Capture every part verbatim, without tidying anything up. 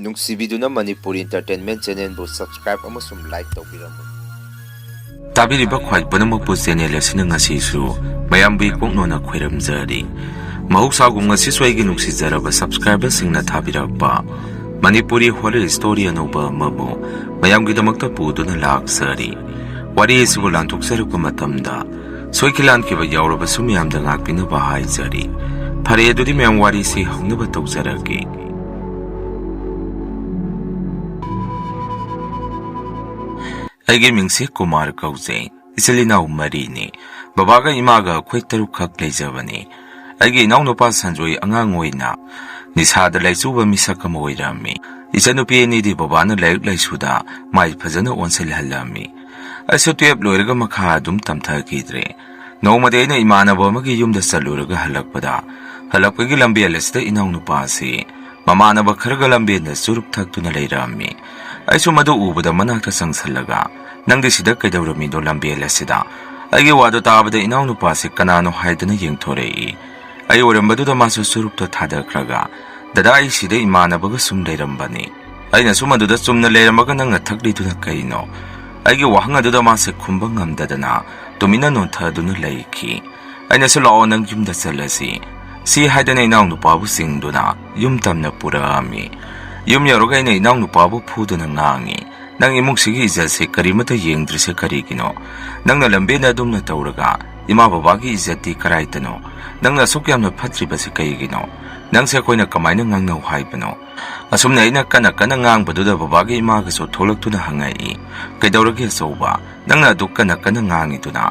ꯅꯨꯡꯁꯤꯕꯤꯗꯨꯅ Manipuri Entertainment Channelꯕꯨ subscribe ꯑꯃꯁꯨꯡ like ꯇꯧꯕꯤꯔꯝꯃꯨ꯫ ꯇꯥꯕꯤꯔꯤꯕ ꯈ꯭ꯋꯥꯏ ꯄꯨꯝꯅꯃꯛꯄꯨ channel ꯑꯁꯤꯅ ꯉꯁꯤꯁꯨ ꯃꯌꯥꯝꯒꯤ ꯀꯣꯛꯅꯣꯟꯅ ꯈꯣꯏꯔꯝꯖꯔꯤ꯫ ꯃꯍꯧꯁꯥꯒꯨꯝ ꯉꯁꯤꯁꯨ ꯑꯩꯒꯤ ꯅꯨꯡꯁꯤꯖꯔꯕ subscriberꯁꯤꯡꯅ ꯊꯥꯕꯤꯔꯛꯄ ꯃꯅꯤꯄꯨꯔꯤ horror story ꯑꯅꯧꯕ ꯑꯃꯕꯨ ꯃꯌꯥꯝꯒꯤꯗꯃꯛꯇ ꯄꯨꯗꯨꯅ ꯂꯥꯛꯆꯔꯤ꯫ ꯋꯥꯔꯤ ꯑꯁꯤꯕꯨ ꯂꯥꯟꯊꯣꯛꯆꯔꯛꯄ ꯃꯇꯝꯗ ꯁꯣꯏꯈꯤ ꯂꯥꯟꯈꯤꯕ ꯌꯥꯎꯔꯕꯁꯨ ꯃꯌꯥꯝꯗ ꯉꯥꯛꯄꯤꯅꯕ ꯍꯥꯏꯖꯔꯤ꯫ ꯐꯔꯦ, ꯑꯗꯨꯗꯤ ꯃꯌꯥꯝ ꯋꯥꯔꯤꯁꯤ ꯍꯧꯅꯕ ꯇꯧꯖꯔꯛꯀꯦ꯫ ꯑꯩꯒꯤ ꯃꯤꯡꯁꯤ ꯀꯨꯃꯥꯔ ꯀꯧꯖꯩ꯫ ꯏꯆꯤꯜ ꯏꯅꯥꯎ ꯃꯔꯤꯅꯤ꯫ ꯕꯕꯥꯒ ꯏꯃꯥꯒ ꯑꯩꯈꯣꯏ ꯇꯔꯨꯛꯈꯛ ꯂꯩꯖꯕꯅꯤ꯫ ꯑꯩꯒꯤ ꯏꯅꯥꯎꯅꯨꯄꯥ ꯁꯟꯖꯣꯏ ꯑꯉꯥꯡ ꯑꯣꯏꯅ ꯅꯤꯁꯥꯗ ꯂꯥꯏꯆꯨꯕ ꯃꯤꯁꯛ ꯑꯃ ꯑꯣꯏꯔꯝꯃꯤ꯫ ꯏꯆꯟꯅꯨꯄꯤ ꯑꯅꯤꯗꯤ ꯕꯕꯥꯅ ꯂꯥꯏꯔꯤꯛ ꯂꯥꯏꯁꯨꯗ ꯃꯥꯏ ꯐꯖꯅ ꯑꯣꯟꯁꯤꯜꯍꯜꯂꯝꯃꯤ꯫ ꯑꯩꯁꯨ twelve ꯂꯣꯏꯔꯒ ꯃꯈꯥ ꯑꯗꯨꯝ ꯇꯝꯊꯈꯤꯗ꯭ꯔꯦ꯫ ꯅꯣꯡꯃꯗꯤ ꯑꯩꯅ ꯏꯃꯥꯟꯅꯕ ꯑꯃꯒꯤ ꯌꯨꯝꯗ ꯆꯠꯂꯨꯔꯒ ꯍꯜꯂꯛꯄꯗ, ꯍꯜꯂꯛꯄꯒꯤ ꯂꯝꯕꯦꯜ ꯑꯁꯤꯗ ꯏꯅꯥꯎꯅꯨꯄꯥ ꯑꯁꯤ ꯃꯃꯥꯟꯅꯕ ꯈꯔꯒ ꯂꯝꯕꯦꯜꯗ ꯆꯨꯔꯨꯞ ꯊꯛꯇꯨꯅ ꯂꯩꯔꯝꯃꯤ꯫ ꯑꯩꯁꯨ ꯃꯗꯨ ꯎꯕꯗ ꯃꯅꯥꯛꯇ ꯆꯪꯁꯜꯂꯒ, "ꯅꯪꯗꯤ ꯁꯤꯗ ꯀꯩꯗꯧꯔꯝꯃꯤꯅꯣ ꯂꯝꯕꯦꯜ ꯑꯁꯤꯗ?" ꯑꯩꯒꯤ ꯋꯥꯗꯨ ꯇꯥꯕꯗ ꯏꯅꯥꯎꯅꯨꯄꯥꯁꯤ ꯀꯅꯥꯅꯣ ꯍꯥꯏꯗꯨꯅ ꯌꯦꯡꯊꯣꯔꯛꯏ꯫ ꯑꯩ ꯑꯣꯏꯔꯝꯕꯗꯨꯗ ꯃꯥꯁꯨ ꯆꯨꯔꯨꯞꯇꯣ ꯊꯥꯗꯈ꯭ꯔꯒ, "ꯗꯗꯥ, ꯑꯩ ꯁꯤꯗ ꯏꯃꯥꯟꯅꯕꯒ ꯁꯨꯝ ꯂꯩꯔꯝꯕꯅꯤ꯫ ꯑꯩꯅꯁꯨ ꯃꯗꯨꯗ ꯆꯨꯝꯅ ꯂꯩꯔꯝꯃꯒ ꯅꯪꯅ ꯊꯛꯂꯤꯗꯨꯅ ꯀꯩꯅꯣ?" ꯑꯩꯒꯤ ꯋꯥꯍꯪ ꯑꯗꯨꯗ ꯃꯥꯁꯦ ꯈꯨꯝꯕ ꯉꯝꯗꯗꯅ ꯇꯨꯃꯤꯟꯅ ꯅꯣꯟꯊꯗꯨꯅ ꯂꯩꯈꯤ꯫ ꯑꯩꯅꯁꯨ, "ꯂꯥꯛꯑꯣ, ꯅꯪ ꯌꯨꯝꯗ ꯆꯠꯂꯁꯤ," ꯁꯤ ꯍꯥꯏꯗꯅ ꯏꯅꯥꯎꯅꯨꯄꯥꯕꯨ ꯆꯤꯡꯗꯨꯅ ꯌꯨꯝ ꯇꯝꯅ ꯄꯨꯔꯛꯑꯝꯃꯤ꯫ ꯌꯨꯝ ꯌꯧꯔꯒ ꯑꯩꯅ ꯏꯅꯥꯎꯅꯨꯄꯥꯕꯨ ꯐꯨꯗꯨꯅ ꯉꯥꯡꯉꯤ, "ꯅꯪ ꯏꯃꯨꯡꯁꯤꯒꯤ ꯏꯖꯠꯁꯦ ꯀꯔꯤꯃꯠꯇ ꯌꯦꯡꯗ꯭ꯔꯤꯁꯦ ꯀꯔꯤꯒꯤꯅꯣ? ꯅꯪꯅ ꯂꯝꯕꯦꯟꯅ ꯑꯗꯨꯝꯅ ꯇꯧꯔꯒ ꯏꯃꯥ ꯕꯕꯥꯒꯤ ꯏꯖꯠꯇꯤ ꯀꯔꯥꯏꯗꯅꯣ? ꯅꯪꯅ ꯑꯁꯨꯛ ꯌꯥꯝꯅ ꯐꯠꯇ꯭ꯔꯤꯕꯁꯤ ꯀꯩꯒꯤꯅꯣ? ꯅꯪꯁꯦ ꯑꯩꯈꯣꯏꯅ ꯀꯃꯥꯏꯅ ꯉꯥꯡꯅꯧ ꯍꯥꯏꯕꯅꯣ?" ꯑꯁꯨꯝꯅ ꯑꯩꯅ ꯀꯟꯅ ꯀꯟꯅ ꯉꯥꯡꯕꯗꯨꯗ ꯕꯕꯥꯒꯤ ꯏꯃꯥꯒꯁꯨ ꯊꯣꯛꯂꯛꯇꯨꯅ ꯍꯪꯉꯛꯏ, "ꯀꯩꯗꯧꯔꯒꯦ ꯑꯆꯧꯕ? ꯅꯪꯅ ꯑꯗꯨꯛ ꯀꯟꯅ ꯀꯟꯅ ꯉꯥꯡꯉꯤꯗꯨꯅ?"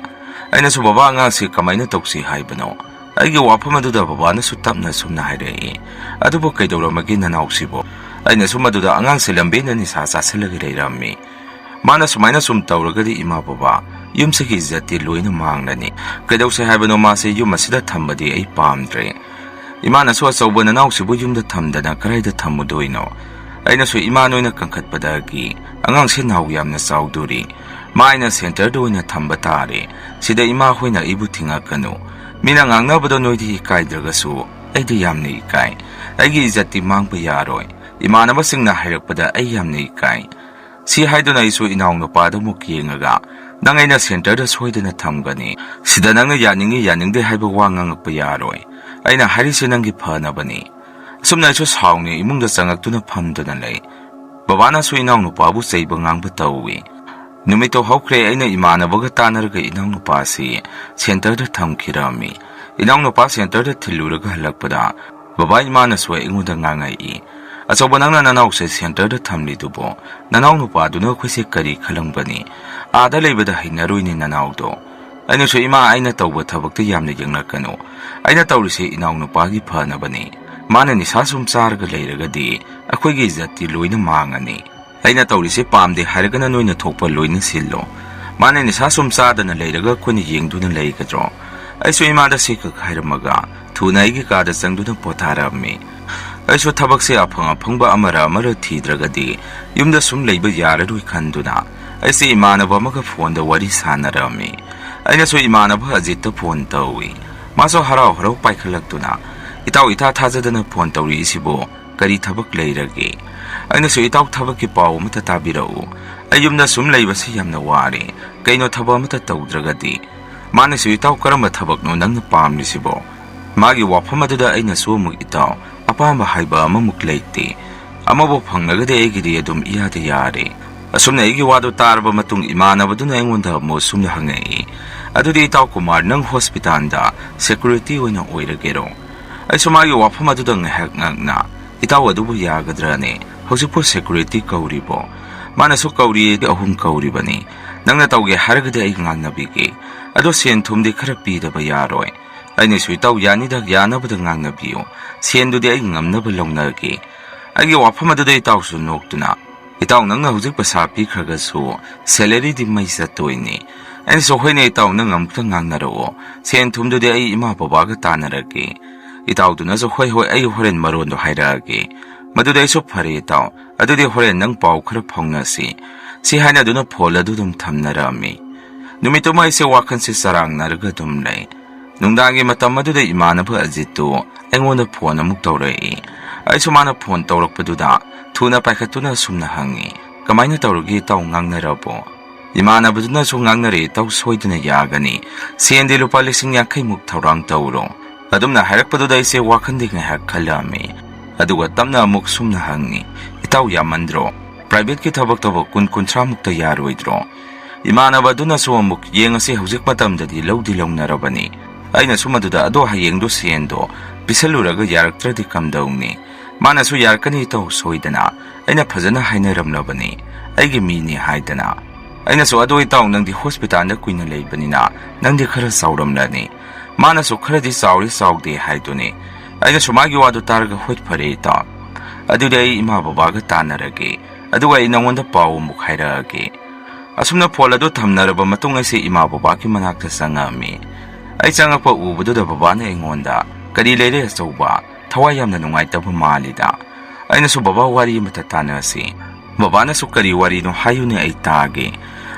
ꯑꯩꯅꯁꯨ, "ꯕꯕꯥ, ꯑꯉꯥꯡꯁꯤ ꯀꯃꯥꯏꯅ ꯇꯧꯁꯤ ꯍꯥꯏꯕꯅꯣ?" ꯑꯩꯒꯤ ꯋꯥꯐꯝ ꯑꯗꯨꯗ ꯕꯕꯥꯅꯁꯨ ꯇꯞꯅ ꯁꯨꯝꯅ ꯍꯥꯏꯔꯛꯏ, "ꯑꯗꯨꯕꯨ ꯀꯩꯗꯧꯔꯝꯃꯒꯦ ꯅꯅꯥꯎꯁꯤꯕꯣ?" ꯑꯩꯅꯁꯨ ꯃꯗꯨꯗ, "ꯑꯉꯥꯡꯁꯦ ꯂꯝꯕꯦꯟꯅ ꯅꯤꯁꯥ ꯆꯥꯁꯤꯜꯂꯒ ꯂꯩꯔꯝꯃꯤ꯫ ꯃꯥꯅ ꯁꯨꯃꯥꯏꯅ ꯁꯨꯝ ꯇꯧꯔꯒꯗꯤ ꯏꯃꯥ ꯕꯕꯥ, ꯌꯨꯝꯁꯤꯒꯤ ꯏꯖꯠꯇꯤ ꯂꯣꯏꯅ ꯃꯥꯡꯂꯅꯤ꯫ ꯀꯩꯗꯧꯁꯦ ꯍꯥꯏꯕꯅꯣ? ꯃꯥꯁꯦ ꯌꯨꯝ ꯑꯁꯤꯗ ꯊꯝꯕꯗꯤ ꯑꯩ ꯄꯥꯝꯗ꯭ꯔꯦ꯫ ꯏꯃꯥꯅꯁꯨ, 'ꯑꯆꯧꯕ ꯅꯅꯥꯎꯁꯤꯕꯨ ꯌꯨꯝꯗ ꯊꯝꯗꯅ ꯀꯗꯥꯏꯗ ꯊꯝꯃꯨꯗꯣꯏꯅꯣ?' ꯑꯩꯅꯁꯨ, "ꯏꯃꯥ ꯅꯣꯏꯅ ꯀꯟꯈꯠꯄꯗꯒꯤ ꯑꯉꯥꯡꯁꯦ ꯅꯥꯎ ꯌꯥꯝꯅ ꯆꯥꯎꯗꯣꯔꯤ꯫ ꯃꯥ ꯑꯩꯅ centreꯗ ꯑꯣꯏꯅ ꯊꯝꯕ ꯇꯥꯔꯦ꯫ ꯁꯤꯗ ꯏꯃꯥ ꯍꯣꯏꯅ ꯑꯩꯕꯨ ꯊꯤꯡꯉꯛꯀꯅꯨ꯫ ꯃꯤꯅ ꯉꯥꯡꯅꯕꯗꯣ ꯅꯣꯏꯗꯤ ꯏꯀꯥꯏꯗ꯭ꯔꯒꯁꯨ ꯑꯩꯗꯤ ꯌꯥꯝꯅ ꯏꯀꯥꯏ꯫ ꯑꯩꯒꯤ ꯏꯖꯠꯇꯤ ꯃꯥꯡꯕ ꯌꯥꯔꯣꯏ꯫ ꯏꯃꯥꯟꯅꯕꯁꯤꯡꯅ ꯍꯥꯏꯔꯛꯄꯗ ꯑꯩ ꯌꯥꯝꯅ ꯏꯀꯥꯏ꯫ ꯁꯤ ꯍꯥꯏꯗꯨꯅ ꯑꯩꯁꯨ ꯏꯅꯥꯎꯅꯨꯄꯥꯗ ꯑꯃꯨꯛ ꯌꯦꯡꯉꯒ, "ꯅꯪ ꯑꯩꯅ centreꯗ ꯁꯣꯏꯗꯅ ꯊꯝꯒꯅꯤ꯫ ꯁꯤꯗ ꯅꯪꯅ ꯌꯥꯅꯤꯡꯉꯤ ꯌꯥꯅꯤꯡꯗꯦ ꯍꯥꯏꯕ ꯋꯥ ꯉꯥꯡꯉꯛꯄ ꯌꯥꯔꯣꯏ꯫ ꯑꯩꯅ ꯍꯥꯏꯔꯤꯁꯦ ꯅꯪꯒꯤ ꯐꯅꯕꯅꯤ"꯫ ꯑꯁꯨꯝꯅ ꯑꯩꯁꯨ ꯁꯥꯎꯅ ꯏꯃꯨꯡꯗ ꯆꯪꯉꯛꯇꯨꯅ ꯐꯝꯗꯨꯅ ꯂꯩ꯫ ꯕꯕꯥꯅꯁꯨ ꯏꯅꯥꯎꯅꯨꯄꯥꯕꯨ ꯆꯩꯕ ꯉꯥꯡꯕ ꯇꯧꯏ꯫ ꯅꯨꯃꯤꯠꯇꯣ ꯍꯧꯈ꯭ꯔꯦ, ꯑꯩꯅ ꯏꯃꯥꯟꯅꯕꯒ ꯇꯥꯟꯅꯔꯒ ꯏꯅꯥꯎꯅꯨꯄꯥꯁꯤ centreꯗ ꯊꯝꯈꯤꯔꯝꯃꯤ꯫ ꯏꯅꯥꯎꯅꯨꯄꯥ centreꯗ ꯊꯤꯜꯂꯨꯔꯒ ꯍꯜꯂꯛꯄꯗ ꯕꯕꯥ ꯏꯃꯥꯅꯁꯨ ꯑꯩꯉꯣꯟꯗ ꯉꯥꯡꯉꯛꯏ꯫ "ꯑꯆꯧꯕ, ꯅꯪꯅ ꯅꯅꯥꯎꯁꯦ centreꯗ ꯊꯝꯂꯤꯗꯨꯕꯣ? ꯅꯅꯥꯎ ꯅꯨꯄꯥꯗꯨꯅ ꯑꯩꯈꯣꯏꯁꯦ ꯀꯔꯤ ꯈꯜꯂꯝꯒꯅꯤ? ꯑꯥꯗ ꯂꯩꯕꯗ ꯍꯩꯅꯔꯣꯏꯅꯦ ꯅꯅꯥꯎꯗꯣ"꯫ ꯑꯩꯅꯁꯨ, "ꯏꯃꯥ, ꯑꯩꯅ ꯇꯧꯕ ꯊꯕꯛꯇ ꯌꯥꯝꯅ ꯌꯦꯡꯂꯛꯀꯅꯨ꯫ ꯑꯩꯅ ꯇꯧꯔꯤꯁꯦ ꯏꯅꯥꯎ ꯅꯨꯄꯥꯒꯤ ꯐꯅꯕꯅꯤ꯫ ꯃꯥꯅ ꯅꯤꯁꯥ ꯁꯨꯝ ꯆꯥꯔꯒ ꯂꯩꯔꯒꯗꯤ ꯑꯩꯈꯣꯏꯒꯤ ꯏꯖꯠꯇꯤ ꯂꯣꯏꯅ ꯃꯥꯡꯉꯅꯤ꯫ ꯑꯩꯅ ꯇꯧꯔꯤꯁꯦ ꯄꯥꯝꯗꯦ ꯍꯥꯏꯔꯒꯅ ꯅꯣꯏꯅ ꯊꯣꯛꯄ ꯂꯣꯏꯅ ꯁꯤꯜꯂꯣ꯫ ꯃꯥꯅ ꯅꯤꯁꯥ ꯁꯨꯝ ꯆꯥꯗꯅ ꯂꯩꯔꯒ ꯑꯩꯈꯣꯏꯅ ꯌꯦꯡꯗꯨꯅ ꯂꯩꯒꯗ꯭ꯔꯣ?" ꯑꯩꯁꯨ ꯏꯃꯥꯗ ꯁꯤ ꯈꯛ ꯍꯥꯏꯔꯝꯃꯒ ꯊꯨꯅ ꯑꯩꯒꯤ ꯀꯥꯗ ꯆꯪꯗꯨꯅ ꯄꯣꯊꯥꯔꯝꯃꯤ꯫ ꯑꯩꯁꯨ ꯊꯕꯛꯁꯦ ꯑꯐꯪ ꯑꯐꯪꯕ ꯑꯃꯔ ꯑꯃꯔ ꯊꯤꯗ꯭ꯔꯒꯗꯤ ꯌꯨꯝꯗ ꯁꯨꯝ ꯂꯩꯕ ꯌꯥꯔꯔꯣꯏ ꯈꯟꯗꯨꯅ ꯑꯩꯁꯦ ꯏꯃꯥꯟꯅꯕ ꯑꯃꯒ ꯐꯣꯟꯗ ꯋꯥꯔꯤ ꯁꯥꯟꯅꯔꯝꯃꯤ꯫ ꯑꯩꯅꯁꯨ ꯏꯃꯥꯟꯅꯕ ꯑꯖꯤꯠꯇ ꯐꯣꯟ ꯇꯧꯏ꯫ ꯃꯥꯁꯨ ꯍꯔꯥꯎ ꯍꯔꯥꯎ ꯄꯥꯏꯈꯠꯂꯛꯇꯨꯅ, "ꯏꯇꯥꯎ, ꯏꯊꯥ ꯊꯥꯖꯗꯅ ꯐꯣꯟ ꯇꯧꯔꯛꯏꯁꯤꯕꯨ ꯀꯔꯤ ꯊꯕꯛ ꯂꯩꯔꯒꯦ?" ꯑꯩꯅꯁꯨ, "ꯏꯇꯥꯎ, ꯊꯕꯛꯀꯤ ꯄꯥꯎ ꯑꯃꯇ ꯇꯥꯕꯤꯔꯛꯎ꯫ ꯑꯩ ꯌꯨꯝꯗ ꯁꯨꯝ ꯂꯩꯕꯁꯤ ꯌꯥꯝꯅ ꯋꯥꯔꯦ꯫ ꯀꯩꯅꯣ ꯊꯕꯛ ꯑꯃꯇ ꯇꯧꯗ꯭ꯔꯒꯗꯤ?" ꯃꯥꯅꯁꯨ, "ꯏꯇꯥꯎ, ꯀꯔꯝꯕ ꯊꯕꯛꯅꯣ ꯅꯪꯅ ꯄꯥꯝꯂꯤꯁꯤꯕꯣ?" ꯃꯥꯒꯤ ꯋꯥꯐꯝ ꯑꯗꯨꯗ ꯑꯩꯅꯁꯨ ꯑꯃꯨꯛ, "ꯏꯇꯥꯎ, ꯑꯄꯥꯝꯕ ꯍꯥꯏꯕ ꯑꯃꯃꯨꯛ ꯂꯩꯇꯦ꯫ ꯑꯃꯕꯨ ꯐꯪꯂꯒꯗꯤ ꯑꯩꯒꯤꯗꯤ ꯑꯗꯨꯝ ꯏꯌꯥꯗ ꯌꯥꯔꯦ"꯫ ꯑꯁꯨꯝꯅ ꯑꯩꯒꯤ ꯋꯥꯗꯨ ꯇꯥꯔꯕ ꯃꯇꯨꯡ ꯏꯃꯥꯟꯅꯕꯗꯨꯅ ꯑꯩꯉꯣꯟꯗ ꯑꯃꯨꯛ ꯑꯁꯨꯝꯅ ꯍꯪꯉꯛꯏ, "ꯑꯗꯨꯗꯤ ꯏꯇꯥꯎ ꯀꯨꯃꯥꯔ, ꯅꯪ hospitalꯗ security ꯑꯣꯏꯅ ꯑꯣꯏꯔꯒꯦꯔꯣ?" ꯑꯩꯁꯨ ꯃꯥꯒꯤ ꯋꯥꯐꯝ ꯑꯗꯨꯗ ꯉꯥꯏꯍꯥꯛ ꯉꯛꯅ, "ꯏꯇꯥꯎ, ꯑꯗꯨꯕꯨ ꯌꯥꯒꯗ꯭ꯔꯅꯦ? ꯍꯧꯖꯤꯛꯄꯨ security ꯀꯧꯔꯤꯕꯣ?" ꯃꯥꯅꯁꯨ, "ꯀꯧꯔꯤ, ꯑꯍꯨꯝ ꯀꯧꯔꯤꯕꯅꯤ꯫ ꯅꯪꯅ ꯇꯧꯒꯦ ꯍꯥꯏꯔꯒꯗꯤ ꯑꯩ ꯉꯥꯡꯅꯕꯤꯒꯦ꯫ ꯑꯗꯣ ꯁꯦꯟ ꯊꯨꯝꯗꯤ ꯈꯔ ꯄꯤꯗꯕ ꯌꯥꯔꯣꯏ"꯫ ꯑꯩꯅꯁꯨ, "ꯏꯇꯥꯎ, ꯌꯥꯅꯤꯗ, ꯌꯥꯅꯕꯗ ꯉꯥꯡꯅꯕꯤꯌꯨ꯫ ꯁꯦꯟꯗꯨꯗꯤ ꯑꯩ ꯉꯝꯅꯕ ꯂꯧꯅꯒꯦ"꯫ ꯑꯩꯒꯤ ꯋꯥꯐꯝ ꯑꯗꯨꯗ ꯏꯇꯥꯎꯁꯨ ꯅꯣꯛꯇꯨꯅ, "ꯏꯇꯥꯎ, ꯅꯪꯅ ꯍꯧꯖꯤꯛ ꯄꯩꯁꯥ ꯄꯤꯈ꯭ꯔꯒꯁꯨ salaryꯗꯤ ꯃꯩ ꯆꯠꯇꯣꯏꯅꯤ"꯫ ꯑꯩꯅꯁꯨ, "ꯍꯣꯏꯅꯦ ꯏꯇꯥꯎ, ꯅꯪ ꯑꯃꯨꯛꯇ ꯉꯥꯡꯅꯔꯛꯑꯣ꯫ ꯁꯦꯟ ꯊꯨꯝꯗꯨꯗꯤ ꯑꯩ ꯏꯃꯥ ꯕꯕꯥꯒ ꯇꯥꯟꯅꯔꯒꯦ"꯫ ꯏꯇꯥꯎꯗꯨꯅꯁꯨ, "ꯍꯣꯏ, ꯍꯣꯏ, ꯑꯩ ꯍꯣꯔꯦꯟ ꯃꯔꯣꯟꯗꯣ ꯍꯥꯏꯔꯛꯑꯒꯦ"꯫ "ꯃꯗꯨꯗꯤ ꯑꯩꯁꯨ ꯐꯔꯦ ꯏꯇꯥꯎ꯫ ꯑꯗꯨꯗꯤ ꯍꯣꯔꯦꯟ ꯅꯪ ꯄꯥꯎ ꯈꯔ ꯐꯥꯎꯅꯁꯤ"꯫ ꯁꯤ ꯍꯥꯏꯅꯗꯨꯅ ꯐꯣꯟ ꯑꯗꯨ ꯑꯗꯨꯝ ꯊꯝꯅꯔꯝꯃꯤ꯫ ꯅꯨꯃꯤꯠꯇꯨꯃ ꯑꯩꯁꯦ ꯋꯥꯈꯜꯁꯦ ꯆꯔꯥꯡꯅꯔꯒ ꯑꯗꯨꯝ ꯂꯩ꯫ ꯅꯨꯡꯗꯥꯡꯒꯤ ꯃꯇꯝ ꯑꯗꯨꯗ ꯏꯃꯥꯟꯅꯕ ꯑꯖꯤꯠꯇꯨ ꯑꯩꯉꯣꯟꯗ ꯐꯣꯟ ꯑꯃꯨꯛ ꯇꯧꯔꯛꯏ꯫ ꯑꯩꯁꯨ ꯃꯥꯅ ꯐꯣꯟ ꯇꯧꯔꯛꯄꯗꯨꯗ ꯊꯨꯅ ꯄꯥꯏꯈꯠꯇꯨꯅ ꯑꯁꯨꯝꯅ ꯍꯪꯉꯤ, "ꯀꯃꯥꯏꯅ ꯇꯧꯔꯒꯦ ꯏꯇꯥꯎ, ꯉꯥꯡꯅꯔꯕꯣ?" ꯏꯃꯥꯟꯅꯕꯗꯨꯅꯁꯨ, "ꯉꯥꯡꯅꯔꯦ ꯏꯇꯥꯎ, ꯁꯣꯏꯗꯅ ꯌꯥꯒꯅꯤ꯫ ꯁꯦꯟꯗꯤ ꯂꯨꯄꯥ ꯂꯤꯁꯤꯡ ꯌꯥꯡꯈꯩ ꯃꯨꯛ ꯊꯧꯔꯥꯡ ꯇꯧꯔꯣ"꯫ ꯑꯗꯨꯝꯅ ꯍꯥꯏꯔꯛꯄꯗꯨꯗ ꯑꯩꯁꯦ ꯋꯥꯈꯜꯗꯤ ꯉꯥꯏꯍꯥꯛ ꯈꯜꯂꯝꯃꯤ꯫ ꯑꯗꯨꯒ ꯇꯞꯅ ꯑꯃꯨꯛ ꯁꯨꯝꯅ ꯍꯪꯉꯤ, "ꯏꯇꯥꯎ, ꯌꯥꯝꯃꯟꯗ꯭ꯔꯣ? Private ꯀꯤ ꯊꯕꯛꯇꯕꯨ ꯀꯨꯟ ꯀꯨꯟꯊ꯭ꯔꯥ ꯃꯨꯛꯇ ꯌꯥꯔꯣꯏꯗ꯭ꯔꯣ?" ꯏꯃꯥꯟꯅꯕ ꯑꯗꯨꯅꯁꯨ ꯑꯃꯨꯛ, "ꯌꯦꯡꯉꯁꯤ, ꯍꯧꯖꯤꯛ ꯃꯇꯝꯗꯗꯤ ꯂꯧꯗꯤ ꯂꯧꯅꯔꯕꯅꯤ"꯫ ꯑꯩꯅꯁꯨ ꯃꯗꯨꯗ, "ꯑꯗꯣ ꯍꯌꯦꯡꯗꯣ ꯁꯦꯟꯗꯣ ꯄꯤꯁꯜꯂꯨꯔꯒ ꯌꯥꯔꯛꯇ꯭ꯔꯗꯤ ꯀꯝꯗꯧꯅꯤ?" ꯃꯥꯅꯁꯨ, "ꯌꯥꯔꯛꯀꯅꯤ ꯏꯇꯥꯎ, ꯁꯣꯏꯗꯅ꯫ ꯑꯩꯅ ꯐꯖꯅ ꯍꯥꯏꯅꯔꯝꯂꯕꯅꯤ, ꯑꯩꯒꯤ ꯃꯤꯅꯤ ꯍꯥꯏꯗꯅ"꯫ ꯑꯩꯅꯁꯨ, "ꯑꯗꯣ ꯏꯇꯥꯎ, ꯅꯪꯗꯤ hospital ꯗ ꯀꯨꯏꯅ ꯂꯩꯕꯅꯤꯅ ꯅꯪꯗꯤ ꯈꯔ ꯆꯥꯎꯔꯝꯂꯅꯤ"꯫ ꯃꯥꯅꯁꯨ, "ꯈꯔꯗꯤ ꯆꯥꯎꯔꯤ ꯆꯥꯎꯗꯦ ꯍꯥꯏꯗꯨꯅꯤ"꯫ ꯑꯩꯅꯁꯨ ꯃꯥꯒꯤ ꯋꯥꯗꯨ ꯇꯥꯔꯒ, "ꯍꯣꯏ, ꯐꯔꯦ ꯏꯇꯥꯎ, ꯑꯗꯨꯗꯤ ꯑꯩ ꯏꯃꯥ ꯕꯕꯥꯒ ꯇꯥꯟꯅꯔꯒꯦ, ꯑꯗꯨꯒ ꯑꯩ ꯅꯉꯣꯟꯗ ꯄꯥꯎ ꯑꯃꯨꯛ ꯍꯥꯏꯔꯛꯑꯒꯦ"꯫ ꯑꯁꯨꯝꯅ ꯐꯣꯟ ꯑꯗꯨ ꯊꯝꯅꯔꯕ ꯃꯇꯨꯡ ꯑꯩꯁꯦ ꯏꯃꯥ ꯕꯕꯥꯒꯤ ꯃꯅꯥꯛꯇ ꯆꯪꯉꯛꯑꯝꯃꯤ꯫ ꯑꯩ ꯆꯪꯉꯛꯄ ꯎꯕꯗꯨꯗ ꯕꯕꯥꯅ ꯑꯩꯉꯣꯟꯗ, "ꯀꯔꯤ ꯂꯩꯔꯦ ꯑꯆꯧꯕ? ꯊꯋꯥꯏ ꯌꯥꯝꯅ ꯅꯨꯡꯉꯥꯏꯇꯕ ꯃꯥꯜꯂꯤꯗ"꯫ ꯑꯩꯅꯁꯨ, "ꯕꯕꯥ, ꯋꯥꯔꯤ ꯑꯃꯇ ꯇꯥꯟꯅꯁꯤ"꯫ ꯕꯕꯥꯅꯁꯨ, "ꯀꯔꯤ ꯋꯥꯔꯤꯅꯣ ꯍꯥꯏꯌꯨꯅꯦ, ꯑꯩ ꯇꯥꯒꯦ"꯫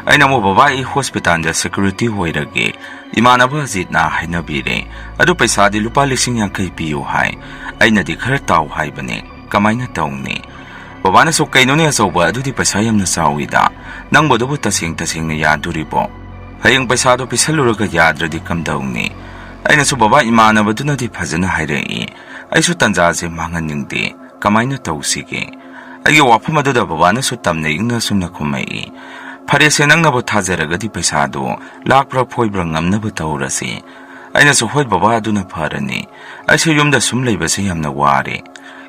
ꯑꯩꯅ ꯑꯃꯨꯛ, "ꯕꯕꯥ, ꯑꯩ hospital ꯗ security ꯑꯣꯏꯔꯒꯦ, ꯏꯃꯥꯟꯅꯕ ꯑꯖꯤꯠꯅ ꯍꯥꯏꯅꯕꯤꯔꯦ꯫ ꯑꯗꯨ ꯄꯩꯁꯥꯗꯤ ꯂꯨꯄꯥ ꯂꯤꯁꯤꯡ ꯌꯥꯡꯈꯩ ꯄꯤꯌꯨ ꯍꯥꯏ꯫ ꯑꯩꯅꯗꯤ ꯈꯔ ꯇꯥꯎ ꯍꯥꯏꯕꯅꯦ, ꯀꯃꯥꯏꯅ ꯇꯧꯅꯤ?" ꯕꯕꯥꯅꯁꯨ, "ꯀꯩꯅꯣꯅꯦ ꯑꯆꯧꯕ, ꯑꯗꯨꯗꯤ ꯄꯩꯁꯥ ꯌꯥꯝꯅ ꯆꯥꯎꯏꯗ, ꯅꯪꯕꯨ ꯑꯗꯨꯕꯨ ꯇꯁꯦꯡ ꯇꯁꯦꯡꯅ ꯌꯥꯗꯣꯔꯤꯕꯣ? ꯍꯌꯦꯡ ꯄꯩꯁꯥꯗꯣ ꯄꯤꯁꯜꯂꯨꯔꯒ ꯌꯥꯗ꯭ꯔꯗꯤ ꯀꯝꯗꯧꯅꯤ?" ꯑꯩꯅꯁꯨ, "ꯕꯕꯥ, ꯏꯃꯥꯟꯅꯕꯗꯨꯅꯗꯤ ꯐꯖꯅ ꯍꯥꯏꯔꯛꯏ, ꯑꯩꯁꯨ ꯇꯟꯖꯥꯁꯦ ꯃꯥꯡꯍꯟꯅꯤꯡꯗꯦ, ꯀꯃꯥꯏꯅ ꯇꯧꯁꯤꯒꯦ?" ꯑꯩꯒꯤ ꯋꯥꯐꯝ ꯑꯗꯨꯗ ꯕꯕꯥꯅꯁꯨ ꯇꯝꯅ ꯏꯪꯅ ꯑꯁꯨꯝꯅ ꯈꯨꯝꯃꯛꯏ, "ꯐꯔꯦꯁꯦ, ꯅꯪꯅꯕꯨ ꯊꯥꯖꯔꯒꯗꯤ ꯄꯩꯁꯥꯗꯣ ꯂꯥꯛꯄ꯭ꯔꯥ ꯐꯣꯏꯕ꯭ꯔꯥ ꯉꯝꯅꯕ ꯇꯧꯔꯁꯤ"꯫ ꯑꯩꯅꯁꯨ, "ꯍꯣꯏ ꯕꯕꯥ, ꯑꯗꯨꯅ ꯐꯔꯅꯤ꯫ ꯑꯩꯁꯨ ꯌꯨꯝꯗ ꯁꯨꯝ ꯂꯩꯕꯁꯦ ꯌꯥꯝꯅ ꯋꯥꯔꯦ꯫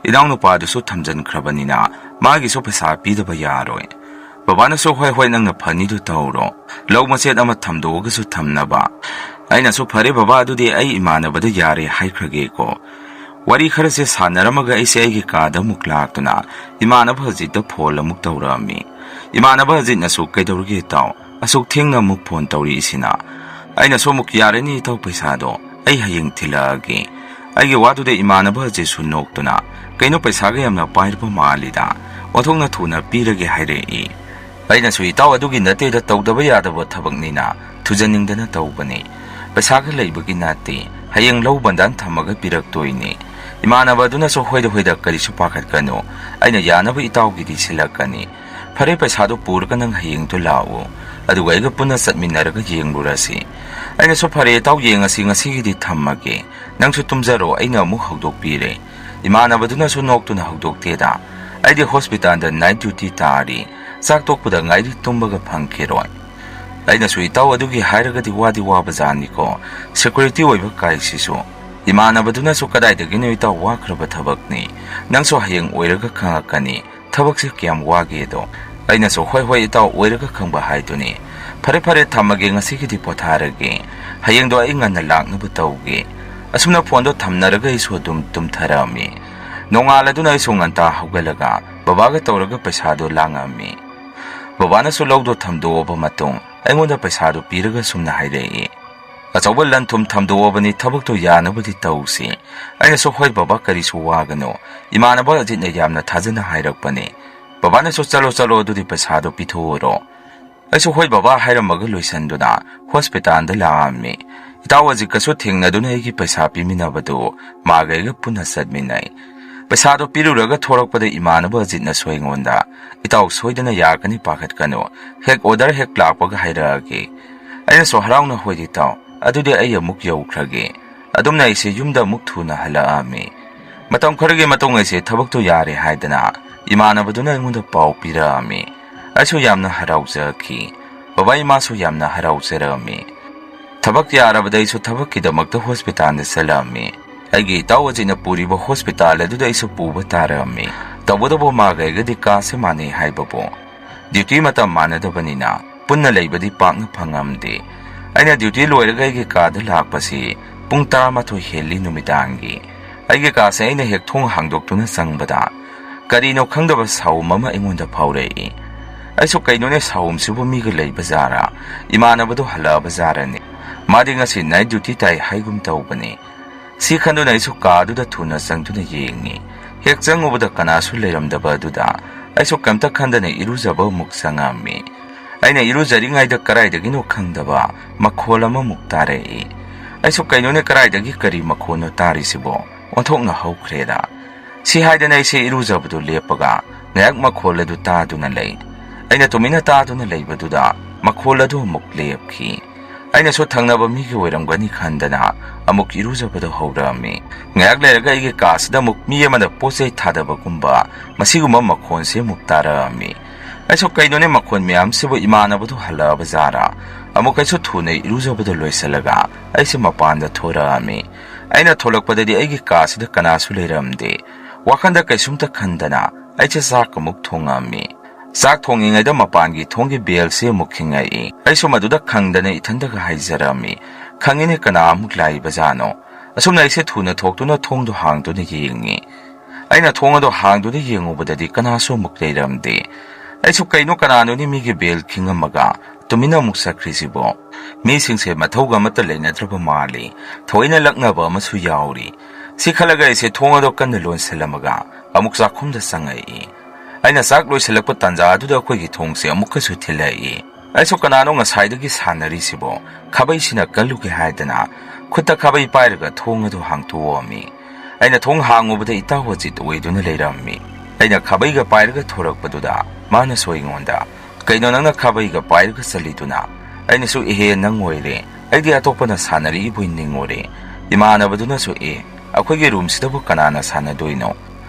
ꯏꯅꯥꯎꯅꯨꯄꯥꯗꯨꯁꯨ ꯊꯝꯖꯤꯟꯈ꯭ꯔꯕꯅꯤꯅ ꯃꯥꯒꯤꯁꯨ ꯄꯩꯁꯥ ꯄꯤꯗꯕ ꯌꯥꯔꯣꯏ"꯫ ꯕꯕꯥꯅꯁꯨ, "ꯍꯣꯏ, ꯍꯣꯏ, ꯅꯪꯅ ꯐꯅꯤꯗꯨ ꯇꯧꯔꯣ꯫ ꯂꯧ ꯃꯆꯦꯠ ꯑꯃ ꯊꯝꯗꯣꯛꯑꯒꯁꯨ ꯊꯝꯅꯕ"꯫ ꯑꯩꯅꯁꯨ, "ꯐꯔꯦ ꯕꯕꯥ, ꯑꯗꯨꯗꯤ ꯑꯩ ꯏꯃꯥꯟꯅꯕꯗ ꯌꯥꯔꯦ ꯍꯥꯏꯈ꯭ꯔꯒꯦꯀꯣ"꯫ ꯋꯥꯔꯤ ꯈꯔꯁꯦ ꯁꯥꯟꯅꯔꯝꯃꯒ ꯑꯩꯁꯦ ꯑꯩꯒꯤ ꯀꯥꯗ ꯑꯃꯨꯛ ꯂꯥꯛꯇꯨꯅ ꯏꯃꯥꯟꯅꯕ ꯑꯖꯤꯠꯇ ꯐꯣꯟ ꯑꯃꯨꯛ ꯇꯧꯔꯛꯑꯝꯃꯤ꯫ ꯏꯃꯥꯟꯅꯕ ꯑꯖꯤꯠꯅꯁꯨ, "ꯀꯩꯗꯧꯔꯒꯦ ꯏꯇꯥꯎ? ꯑꯁꯨꯛ ꯊꯦꯡꯅ ꯑꯃꯨꯛ ꯐꯣꯟ ꯇꯧꯔꯛꯏꯁꯤꯅ?" ꯑꯩꯅꯁꯨ ꯑꯃꯨꯛ, "ꯌꯥꯔꯅꯤ ꯏꯇꯥꯎ, ꯄꯩꯁꯥꯗꯣ ꯑꯩ ꯍꯌꯦꯡ ꯊꯤꯜꯂꯛꯑꯒꯦ"꯫ ꯑꯩꯒꯤ ꯋꯥꯗꯨꯗ ꯏꯃꯥꯟꯅꯕ ꯑꯖꯤꯠꯁꯨ ꯅꯣꯛꯇꯨꯅ, "ꯀꯩꯅꯣ, ꯄꯩꯁꯥꯒ ꯌꯥꯝꯅ ꯄꯥꯏꯔꯕ ꯃꯥꯜꯂꯤꯗ, ꯑꯣꯟꯊꯣꯛꯅ ꯊꯨꯅ ꯄꯤꯔꯒꯦ" ꯍꯥꯏꯔꯛꯏ꯫ ꯑꯩꯅꯁꯨ, "ꯏꯇꯥꯎ, ꯑꯗꯨꯒꯤ ꯅꯠꯇꯦꯗ, ꯇꯧꯗꯕ ꯌꯥꯗꯕ ꯊꯕꯛꯅꯤꯅ ꯊꯨꯖꯟꯅꯤꯡꯗꯅ ꯇꯧꯕꯅꯤ꯫ ꯄꯩꯁꯥꯒ ꯂꯩꯕꯒꯤ ꯅꯠꯇꯦ, ꯍꯌꯦꯡ ꯂꯧ ꯕꯟꯗꯥꯟ ꯊꯝꯃꯒ ꯄꯤꯔꯛꯇꯣꯏꯅꯤ꯫ ꯏꯃꯥꯟꯅꯕ ꯑꯗꯨꯅꯁꯨ, "ꯍꯣꯏꯗ, ꯍꯣꯏꯗ, ꯀꯔꯤꯁꯨ ꯄꯥꯈꯠꯀꯅꯨ, ꯑꯩꯅ ꯌꯥꯅꯕ ꯏꯇꯥꯎꯒꯤꯗꯤ ꯁꯤꯜꯂꯛꯀꯅꯤ꯫ ꯐꯔꯦ, ꯄꯩꯁꯥꯗꯨ ꯄꯨꯔꯒ ꯅꯪ ꯍꯌꯦꯡꯗꯨ ꯂꯥꯛꯎ, ꯑꯗꯨꯒ ꯑꯩꯒ ꯄꯨꯟꯅ ꯆꯠꯃꯤꯟꯅꯔꯒ ꯌꯦꯡꯂꯨꯔꯁꯤ꯫" ꯑꯩꯅꯁꯨ, "ꯐꯔꯦ ꯏꯇꯥꯎ, ꯌꯦꯡꯉꯁꯤ, ꯉꯁꯤꯒꯤꯗꯤ ꯊꯝꯃꯒꯦ, ꯅꯪꯁꯨ ꯇꯨꯝꯖꯔꯣ, ꯑꯩꯅ ꯑꯃꯨꯛ ꯍꯧꯗꯣꯛꯄꯤꯔꯦ꯫" ꯏꯃꯥꯟꯅꯕꯗꯨꯅꯁꯨ ꯅꯣꯛꯇꯨꯅ, "ꯍꯧꯗꯣꯛꯇꯦꯗ, ꯑꯩꯗꯤ ꯍꯣꯁꯄꯤꯇꯥꯜꯗ ꯅꯥꯏꯠ ꯗ꯭ꯌꯨꯇꯤ ꯇꯥꯔꯤ, ꯆꯥꯛ ꯇꯣꯛꯄꯗ ꯉꯥꯏꯔꯤ, ꯇꯨꯝꯕꯒ ꯐꯪꯈꯤꯔꯣꯏ꯫" ꯑꯩꯅꯁꯨ, "ꯏꯇꯥꯎ, ꯑꯗꯨꯒꯤ ꯍꯥꯏꯔꯒꯗꯤ ꯋꯥꯗꯤ ꯋꯥꯕꯖꯥꯠꯅꯤꯀꯣ, ꯁꯦꯀ꯭ꯌꯨꯔꯤꯇꯤ ꯑꯣꯏꯕ ꯀꯥꯏꯁꯤꯁꯨ꯫" ꯏꯃꯥꯟꯅꯕꯗꯨꯅꯁꯨ, "ꯀꯗꯥꯏꯗꯒꯤꯅꯣ ꯏꯇꯥꯎ, ꯋꯥꯈ꯭ꯔꯕ ꯊꯕꯛꯅꯤ, ꯅꯪꯁꯨ ꯍꯌꯦꯡ ꯑꯣꯏꯔꯒ ꯈꯪꯉꯛꯀꯅꯤ ꯊꯕꯛꯁꯤ ꯀꯌꯥꯝ ꯋꯥꯒꯦꯗꯣ꯫" ꯑꯩꯅꯁꯨ, "ꯍꯣꯏ, ꯍꯣꯏ ꯏꯇꯥꯎ, ꯑꯣꯏꯔꯒ ꯈꯪꯕ ꯍꯥꯏꯗꯨꯅꯤ꯫ ꯐꯔꯦ, ꯐꯔꯦ, ꯊꯝꯃꯒꯦ, ꯉꯁꯤꯒꯤꯗꯤ ꯄꯣꯊꯥꯔꯒꯦ, ꯍꯌꯦꯡꯗꯣ ꯑꯩ ꯉꯟꯅ ꯂꯥꯛꯅꯕ ꯇꯧꯒꯦ꯫" ꯑꯁꯨꯝꯅ ꯐꯣꯟꯗꯣ ꯊꯝꯅꯔꯒ ꯑꯩꯁꯨ ꯑꯗꯨꯝ ꯇꯨꯝꯊꯔꯛꯑꯝꯃꯤ꯫ ꯅꯣꯡꯉꯥꯜꯂꯗꯨꯅ ꯑꯩꯁꯨ ꯉꯟꯇꯥ ꯍꯧꯒꯠꯂꯒ ꯕꯕꯥꯒ ꯇꯧꯔꯒ ꯄꯩꯁꯥꯗꯣ ꯂꯥꯡꯉꯝꯃꯤ꯫ ꯕꯕꯥꯅꯁꯨ ꯂꯧꯗꯣ ꯊꯝꯗꯣꯛꯑꯕ ꯃꯇꯨꯡ ꯑꯩꯉꯣꯟꯗ ꯄꯩꯁꯥꯗꯣ ꯄꯤꯔꯒ ꯁꯨꯝꯅ ꯍꯥꯏꯔꯛꯏ, "ꯑꯆꯧꯕ ꯂꯟ ꯊꯨꯝ ꯊꯝꯗꯣꯛꯑꯕꯅꯤ, ꯊꯕꯛꯇꯣ ꯌꯥꯅꯕꯗꯤ ꯇꯧꯁꯤ꯫" ꯑꯩꯅꯁꯨ, "ꯍꯣꯏ ꯕꯕꯥ, ꯀꯔꯤꯁꯨ ꯋꯥꯒꯅꯨ, ꯏꯃꯥꯟꯅꯕ ꯑꯖꯤꯠꯅ ꯌꯥꯝꯅ ꯊꯥꯖꯅ ꯍꯥꯏꯔꯛꯄꯅꯤ꯫" ꯕꯕꯥꯅꯁꯨ, "ꯆꯠꯂꯣ, ꯆꯠꯂꯣ, ꯑꯗꯨꯗꯤ ꯄꯩꯁꯥꯗꯣ ꯄꯤꯊꯣꯛꯎꯔꯣ꯫" ꯑꯩꯁꯨ ꯍꯣꯏ ꯕꯕꯥ ꯍꯥꯏꯔꯝꯃꯒ ꯂꯣꯏꯁꯟꯗꯨꯅ ꯍꯣꯁꯄꯤꯇꯥꯜꯗ ꯂꯥꯛꯑꯝꯃꯤ꯫ ꯏꯇꯥꯎ ꯑꯖꯤꯠꯀꯁꯨ ꯊꯦꯡꯅꯗꯨꯅ ꯑꯩꯒꯤ ꯄꯩꯁꯥ ꯄꯤꯃꯤꯟꯅꯕꯗꯨ ꯃꯥꯒ ꯑꯩꯒ ꯄꯨꯟꯅ ꯆꯠꯃꯤꯟꯅꯩ꯫ ꯄꯩꯁꯥꯗꯣ ꯄꯤꯔꯨꯔꯒ ꯊꯣꯔꯛꯄꯗ ꯏꯃꯥꯟꯅꯕ ꯑꯖꯤꯠꯅꯁꯨ ꯑꯩꯉꯣꯟꯗ, "ꯏꯇꯥꯎ ꯁꯣꯏꯗꯅ ꯌꯥꯔꯛꯀꯅꯤ, ꯄꯥꯈꯠꯀꯅꯨ, ꯍꯦꯛ ꯑꯣꯔꯗꯔ ꯍꯦꯛ ꯂꯥꯛꯄꯒ ꯍꯥꯏꯔꯛꯑꯒꯦ꯫" ꯑꯩꯅꯁꯨ ꯍꯔꯥꯎꯅ, "ꯍꯣꯏ ꯏꯇꯥꯎ, ꯑꯗꯨꯗꯤ ꯑꯩ ꯑꯃꯨꯛ ꯌꯧꯈ꯭ꯔꯒꯦ꯫" ꯑꯗꯨꯝꯅ ꯑꯩꯁꯦ ꯌꯨꯝꯗ ꯑꯃꯨꯛ ꯊꯨꯅ ꯍꯜꯂꯛꯑꯝꯃꯤ꯫ ꯃꯇꯝ ꯈꯔꯒꯤ ꯃꯇꯨꯡ ꯑꯩꯁꯦ ꯊꯕꯛꯇꯣ ꯌꯥꯔꯦ ꯍꯥꯏꯗꯅ ꯏꯃꯥꯟꯅꯕꯗꯨꯅ ꯑꯩꯉꯣꯟꯗ ꯄꯥꯎ ꯄꯤꯔꯛꯑꯝꯃꯤ꯫ ꯑꯩꯁꯨ ꯌꯥꯝꯅ ꯍꯔꯥꯎꯖꯈꯤ꯫ ꯕꯕꯥ ꯏꯃꯥꯁꯨ ꯌꯥꯝꯅ ꯍꯔꯥꯎꯖꯔꯝꯃꯤ꯫ ꯊꯕꯛ ꯌꯥꯔꯕꯗ ꯑꯩꯁꯨ ꯊꯕꯛꯀꯤꯗꯃꯛꯇ ꯍꯣꯁꯄꯤꯇꯥꯜꯗ ꯆꯠꯂꯝꯃꯤ꯫ ꯑꯩꯒꯤ ꯏꯇꯥꯎ ꯑꯖꯤꯠꯅ ꯄꯨꯔꯤꯕ ꯍꯣꯁꯄꯤꯇꯥꯜ ꯑꯗꯨꯗ ꯑꯩꯁꯨ ꯄꯨꯕ ꯇꯥꯔꯝꯃꯤ꯫ ꯇꯧꯕꯇꯕꯨ ꯃꯥꯒ ꯑꯩꯒꯗꯤ ꯀꯥꯁꯦ ꯃꯥꯟꯅꯩ ꯍꯥꯏꯕꯕꯨ꯫ ꯗ꯭ꯌꯨꯇꯤ ꯃꯇꯝ ꯃꯥꯟꯅꯗꯕꯅꯤꯅ ꯄꯨꯟꯅ ꯂꯩꯕꯗꯤ ꯄꯥꯛꯅ ꯐꯪꯉꯝꯗꯦ꯫ ꯑꯩꯅ ꯗ꯭ꯌꯨꯇꯤ ꯂꯣꯏꯔꯒ ꯑꯩꯒꯤ ꯀꯥꯗ ꯂꯥꯛꯄꯁꯤ ꯄꯨꯡ ꯇꯔꯥꯃꯥꯊꯣꯏ ꯍꯦꯜꯂꯤ ꯅꯨꯃꯤꯗꯥꯡꯒꯤ꯫ ꯑꯩꯒꯤ ꯀꯥꯁꯦ ꯑꯩꯅ ꯍꯦꯛ ꯊꯣꯡ ꯍꯥꯡꯗꯣꯛꯇꯨꯅ ꯆꯪꯕꯗ ꯀꯔꯤꯅꯣ ꯈꯪꯗꯕ ꯁꯥꯎꯝ ꯑꯃ ꯑꯩꯉꯣꯟꯗ ꯐꯥꯎꯔꯛꯏ꯫ ꯑꯩꯁꯨ, "ꯀꯩꯅꯣꯅꯦ, ꯁꯥꯎꯝꯁꯤꯕꯨ ꯃꯤꯒ ꯂꯩꯕ ꯖꯥꯔꯥ?" ꯏꯃꯥꯟꯅꯕꯗꯣ ꯍꯜꯂꯛꯑꯕ ꯖꯥꯔꯅꯤ꯫ ꯃꯥꯗꯤ ꯉꯁꯤ ꯅꯥꯏꯠ ꯗ꯭ꯌꯨꯇꯤ ꯇꯥꯏ ꯍꯥꯏꯒꯨꯝ ꯇꯧꯕꯅꯤ꯫ ꯁꯤ ꯈꯟꯗꯨꯅ ꯑꯩꯁꯨ ꯀꯥꯗꯨꯗ ꯊꯨꯅ ꯆꯪꯗꯨꯅ ꯌꯦꯡꯉꯤ꯫ ꯍꯦꯛ ꯆꯪꯉꯨꯕꯗ ꯀꯅꯥꯁꯨ ꯂꯩꯔꯝꯗꯕ ꯑꯗꯨꯗ ꯑꯩꯁꯨ ꯀꯩꯝꯇ ꯈꯟꯗꯅ ꯏꯔꯨꯖꯕ ꯑꯃꯨꯛ ꯆꯪꯉꯝꯃꯤ꯫ ꯑꯩꯅ ꯏꯔꯨꯖꯔꯤꯉꯩꯗ ꯀꯗꯥꯏꯗꯒꯤꯅꯣ ꯈꯪꯗꯕ ꯃꯈꯣꯜ ꯑꯃꯃꯨꯛ ꯇꯥꯔꯛꯏ꯫ ꯑꯩꯁꯨ, "ꯀꯩꯅꯣꯅꯦ, ꯀꯗꯥꯏꯗꯒꯤ ꯀꯔꯤ ꯃꯈꯣꯜꯅꯣ ꯇꯥꯔꯤꯁꯤꯕꯣ?" ꯑꯣꯟꯊꯣꯛꯅ ꯍꯧꯈ꯭ꯔꯦꯗ꯫ ꯁꯤ ꯍꯥꯏꯗꯅ ꯑꯩꯁꯦ ꯏꯔꯨꯖꯕꯗꯨ ꯂꯦꯞꯄꯒ ꯉꯥꯏꯍꯥꯛ ꯃꯈꯣꯜ ꯑꯗꯨ ꯇꯥꯗꯨꯅ ꯂꯩ꯫ ꯑꯩꯅ ꯇꯨꯃꯤꯟꯅ ꯇꯥꯗꯨꯅ ꯂꯩꯕꯗꯨꯗ ꯃꯈꯣꯜ ꯑꯗꯨ ꯑꯃꯨꯛ ꯂꯦꯞꯈꯤ꯫ ꯑꯩꯅꯁꯨ ꯊꯪꯅꯕ ꯃꯤꯒꯤ ꯑꯣꯏꯔꯝꯒꯅꯤ ꯈꯟꯗꯅ ꯑꯃꯨꯛ ꯏꯔꯨꯖꯕꯗꯨ ꯍꯧꯔꯛꯑꯝꯃꯤ꯫ ꯉꯥꯏꯍꯥꯛ ꯂꯩꯔꯒ ꯑꯩꯒꯤ ꯀꯥꯁꯤꯗ ꯑꯃꯨꯛ ꯃꯤ ꯑꯃꯅ ꯄꯣꯠ ꯆꯩ ꯊꯥꯗꯕꯒꯨꯝꯕ ꯃꯁꯤꯒꯨꯝꯕ ꯃꯈꯣꯟꯁꯦ ꯑꯃꯨꯛ ꯇꯥꯔꯛꯑꯝꯃꯤ꯫ ꯑꯩꯁꯨ ꯀꯩꯅꯣꯅꯦ ꯃꯈꯣꯟ ꯃꯌꯥꯝꯁꯤꯕꯨ, ꯏꯃꯥꯟꯅꯕꯗꯨ ꯍꯜꯂꯛꯑꯕ ꯖꯥꯔꯥ? ꯑꯃꯨꯛ ꯑꯩꯁꯨ ꯊꯨꯅ ꯏꯔꯨꯖꯕꯗꯨ ꯂꯣꯏꯁꯤꯜꯂꯒ ꯑꯩꯁꯦ ꯃꯄꯥꯟꯗ ꯊꯣꯔꯛꯑꯝꯃꯤ꯫ ꯑꯩꯅ ꯊꯣꯛꯂꯛꯄꯗꯗꯤ ꯑꯩꯒꯤ ꯀꯥꯁꯤꯗ ꯀꯅꯥꯁꯨ ꯂꯩꯔꯝꯗꯦ꯫ ꯋꯥꯈꯟꯗ ꯀꯩꯁꯨꯝꯇ ꯈꯟꯗꯅ ꯑꯩꯁꯦ ꯆꯥꯛ ꯑꯃꯨꯛ ꯊꯣꯡꯉꯝꯃꯤ꯫ ꯆꯥꯛ ꯊꯣꯡꯉꯤꯉꯩꯗ ꯃꯄꯥꯟꯒꯤ ꯊꯣꯡꯒꯤ ꯕꯦꯜꯁꯦ ꯑꯃꯨꯛ ꯈꯤꯡꯉꯛꯏ꯫ ꯑꯩꯁꯨ ꯃꯗꯨꯗ ꯈꯪꯗꯅ ꯏꯊꯟꯗꯒ ꯍꯥꯏꯖꯔꯝꯃꯤ, "ꯈꯪꯉꯤꯅꯦ, ꯀꯅꯥ ꯑꯃꯨꯛ ꯂꯥꯛꯏꯕꯖꯥꯠꯅꯣ?" ꯑꯁꯨꯝꯅ ꯑꯩꯁꯦ ꯊꯨꯅ ꯊꯣꯛꯇꯨꯅ ꯊꯣꯡꯗꯣ ꯍꯥꯡꯗꯨꯅ ꯌꯦꯡꯉꯤ꯫ ꯑꯩꯅ ꯊꯣꯡ ꯑꯗꯣ ꯍꯥꯡꯗꯨꯅ ꯌꯦꯡꯉꯨꯕꯗꯗꯤ ꯀꯅꯥꯁꯨ ꯑꯃꯨꯛ ꯂꯩꯔꯝꯗꯦ꯫ ꯑꯩꯁꯨ, "ꯀꯩꯅꯣ, ꯀꯅꯥꯅꯣꯅꯦ ꯃꯤꯒꯤ ꯕꯦꯜ ꯈꯤꯡꯉꯝꯃꯒ ꯇꯨꯃꯤꯟꯅ ꯑꯃꯨꯛ ꯆꯠꯈ꯭ꯔꯤꯁꯤꯕꯣ? ꯃꯤꯁꯤꯡꯁꯦ ꯃꯊꯧꯒ ꯑꯃꯠꯇ ꯂꯩꯅꯗ꯭ꯔꯕ ꯃꯥꯜꯂꯤ꯫ ꯊꯑꯣꯏꯅ ꯂꯛꯅꯕ ꯑꯃꯁꯨ ꯌꯥꯎꯔꯤ꯫" ꯁꯤ ꯈꯜꯂꯒ ꯑꯩꯁꯦ ꯊꯣꯡ ꯑꯗꯣ ꯀꯟꯅ ꯂꯣꯟꯁꯤꯜꯂꯝꯃꯒ ꯑꯃꯨꯛ ꯆꯥꯛꯈꯨꯝꯗ ꯆꯪꯉꯛꯏ꯫ ꯑꯩꯅ ꯆꯥꯛ ꯂꯣꯏꯁꯤꯜꯂꯛꯄ ꯇꯥꯟꯖꯥ ꯑꯗꯨꯗ ꯑꯩꯈꯣꯏꯒꯤ ꯊꯣꯡꯁꯦ ꯑꯃꯨꯛꯀꯁꯨ ꯊꯤꯜꯂꯛꯏ꯫ ꯑꯩꯁꯨ, "ꯀꯅꯥꯅꯣ ꯉꯁꯥꯏꯗꯒꯤ ꯁꯥꯟꯅꯔꯤꯁꯤꯕꯣ?" ꯈꯥꯕꯩꯁꯤꯅ ꯀꯜꯂꯨꯒꯦ ꯍꯥꯏꯗꯅ ꯈꯨꯠꯇ ꯈꯥꯕꯩ ꯄꯥꯏꯔꯒ ꯊꯣꯡ ꯑꯗꯨ ꯍꯥꯡꯇꯣꯛꯑꯝꯃꯤ꯫ ꯑꯩꯅ ꯊꯣꯡ ꯍꯥꯡꯉꯨꯕꯗ ꯏꯇꯥꯎ ꯑꯖꯤꯠ ꯑꯣꯏꯗꯨꯅ ꯂꯩꯔꯝꯃꯤ꯫ ꯑꯩꯅ ꯈꯥꯕꯩꯒ ꯄꯥꯏꯔꯒ ꯊꯣꯔꯛꯄꯗꯨꯗ ꯃꯥꯅꯁꯨ ꯑꯩꯉꯣꯟꯗ, "ꯀꯩꯅꯣ ꯅꯪꯅ ꯈꯥꯕꯩꯒ ꯄꯥꯏꯔꯒ ꯆꯠꯂꯤꯗꯨꯅ?" ꯑꯩꯅꯁꯨ, "ꯏꯍꯦ, ꯅꯪ ꯑꯣꯏꯔꯦ꯫ ꯑꯩꯗꯤ ꯑꯇꯣꯞꯄꯅ ꯁꯥꯟꯅꯔꯛꯏꯕꯣꯏ ꯅꯤꯡꯉꯨꯔꯦ꯫" ꯏꯃꯥꯟꯅꯕꯗꯨꯅꯁꯨ, "ꯑꯦ, ꯑꯩꯈꯣꯏꯒꯤ ꯔꯨꯝꯁꯤꯗꯕꯨ ꯀꯅꯥꯅ ꯁꯥꯟꯅꯗꯣꯏꯅꯣ?"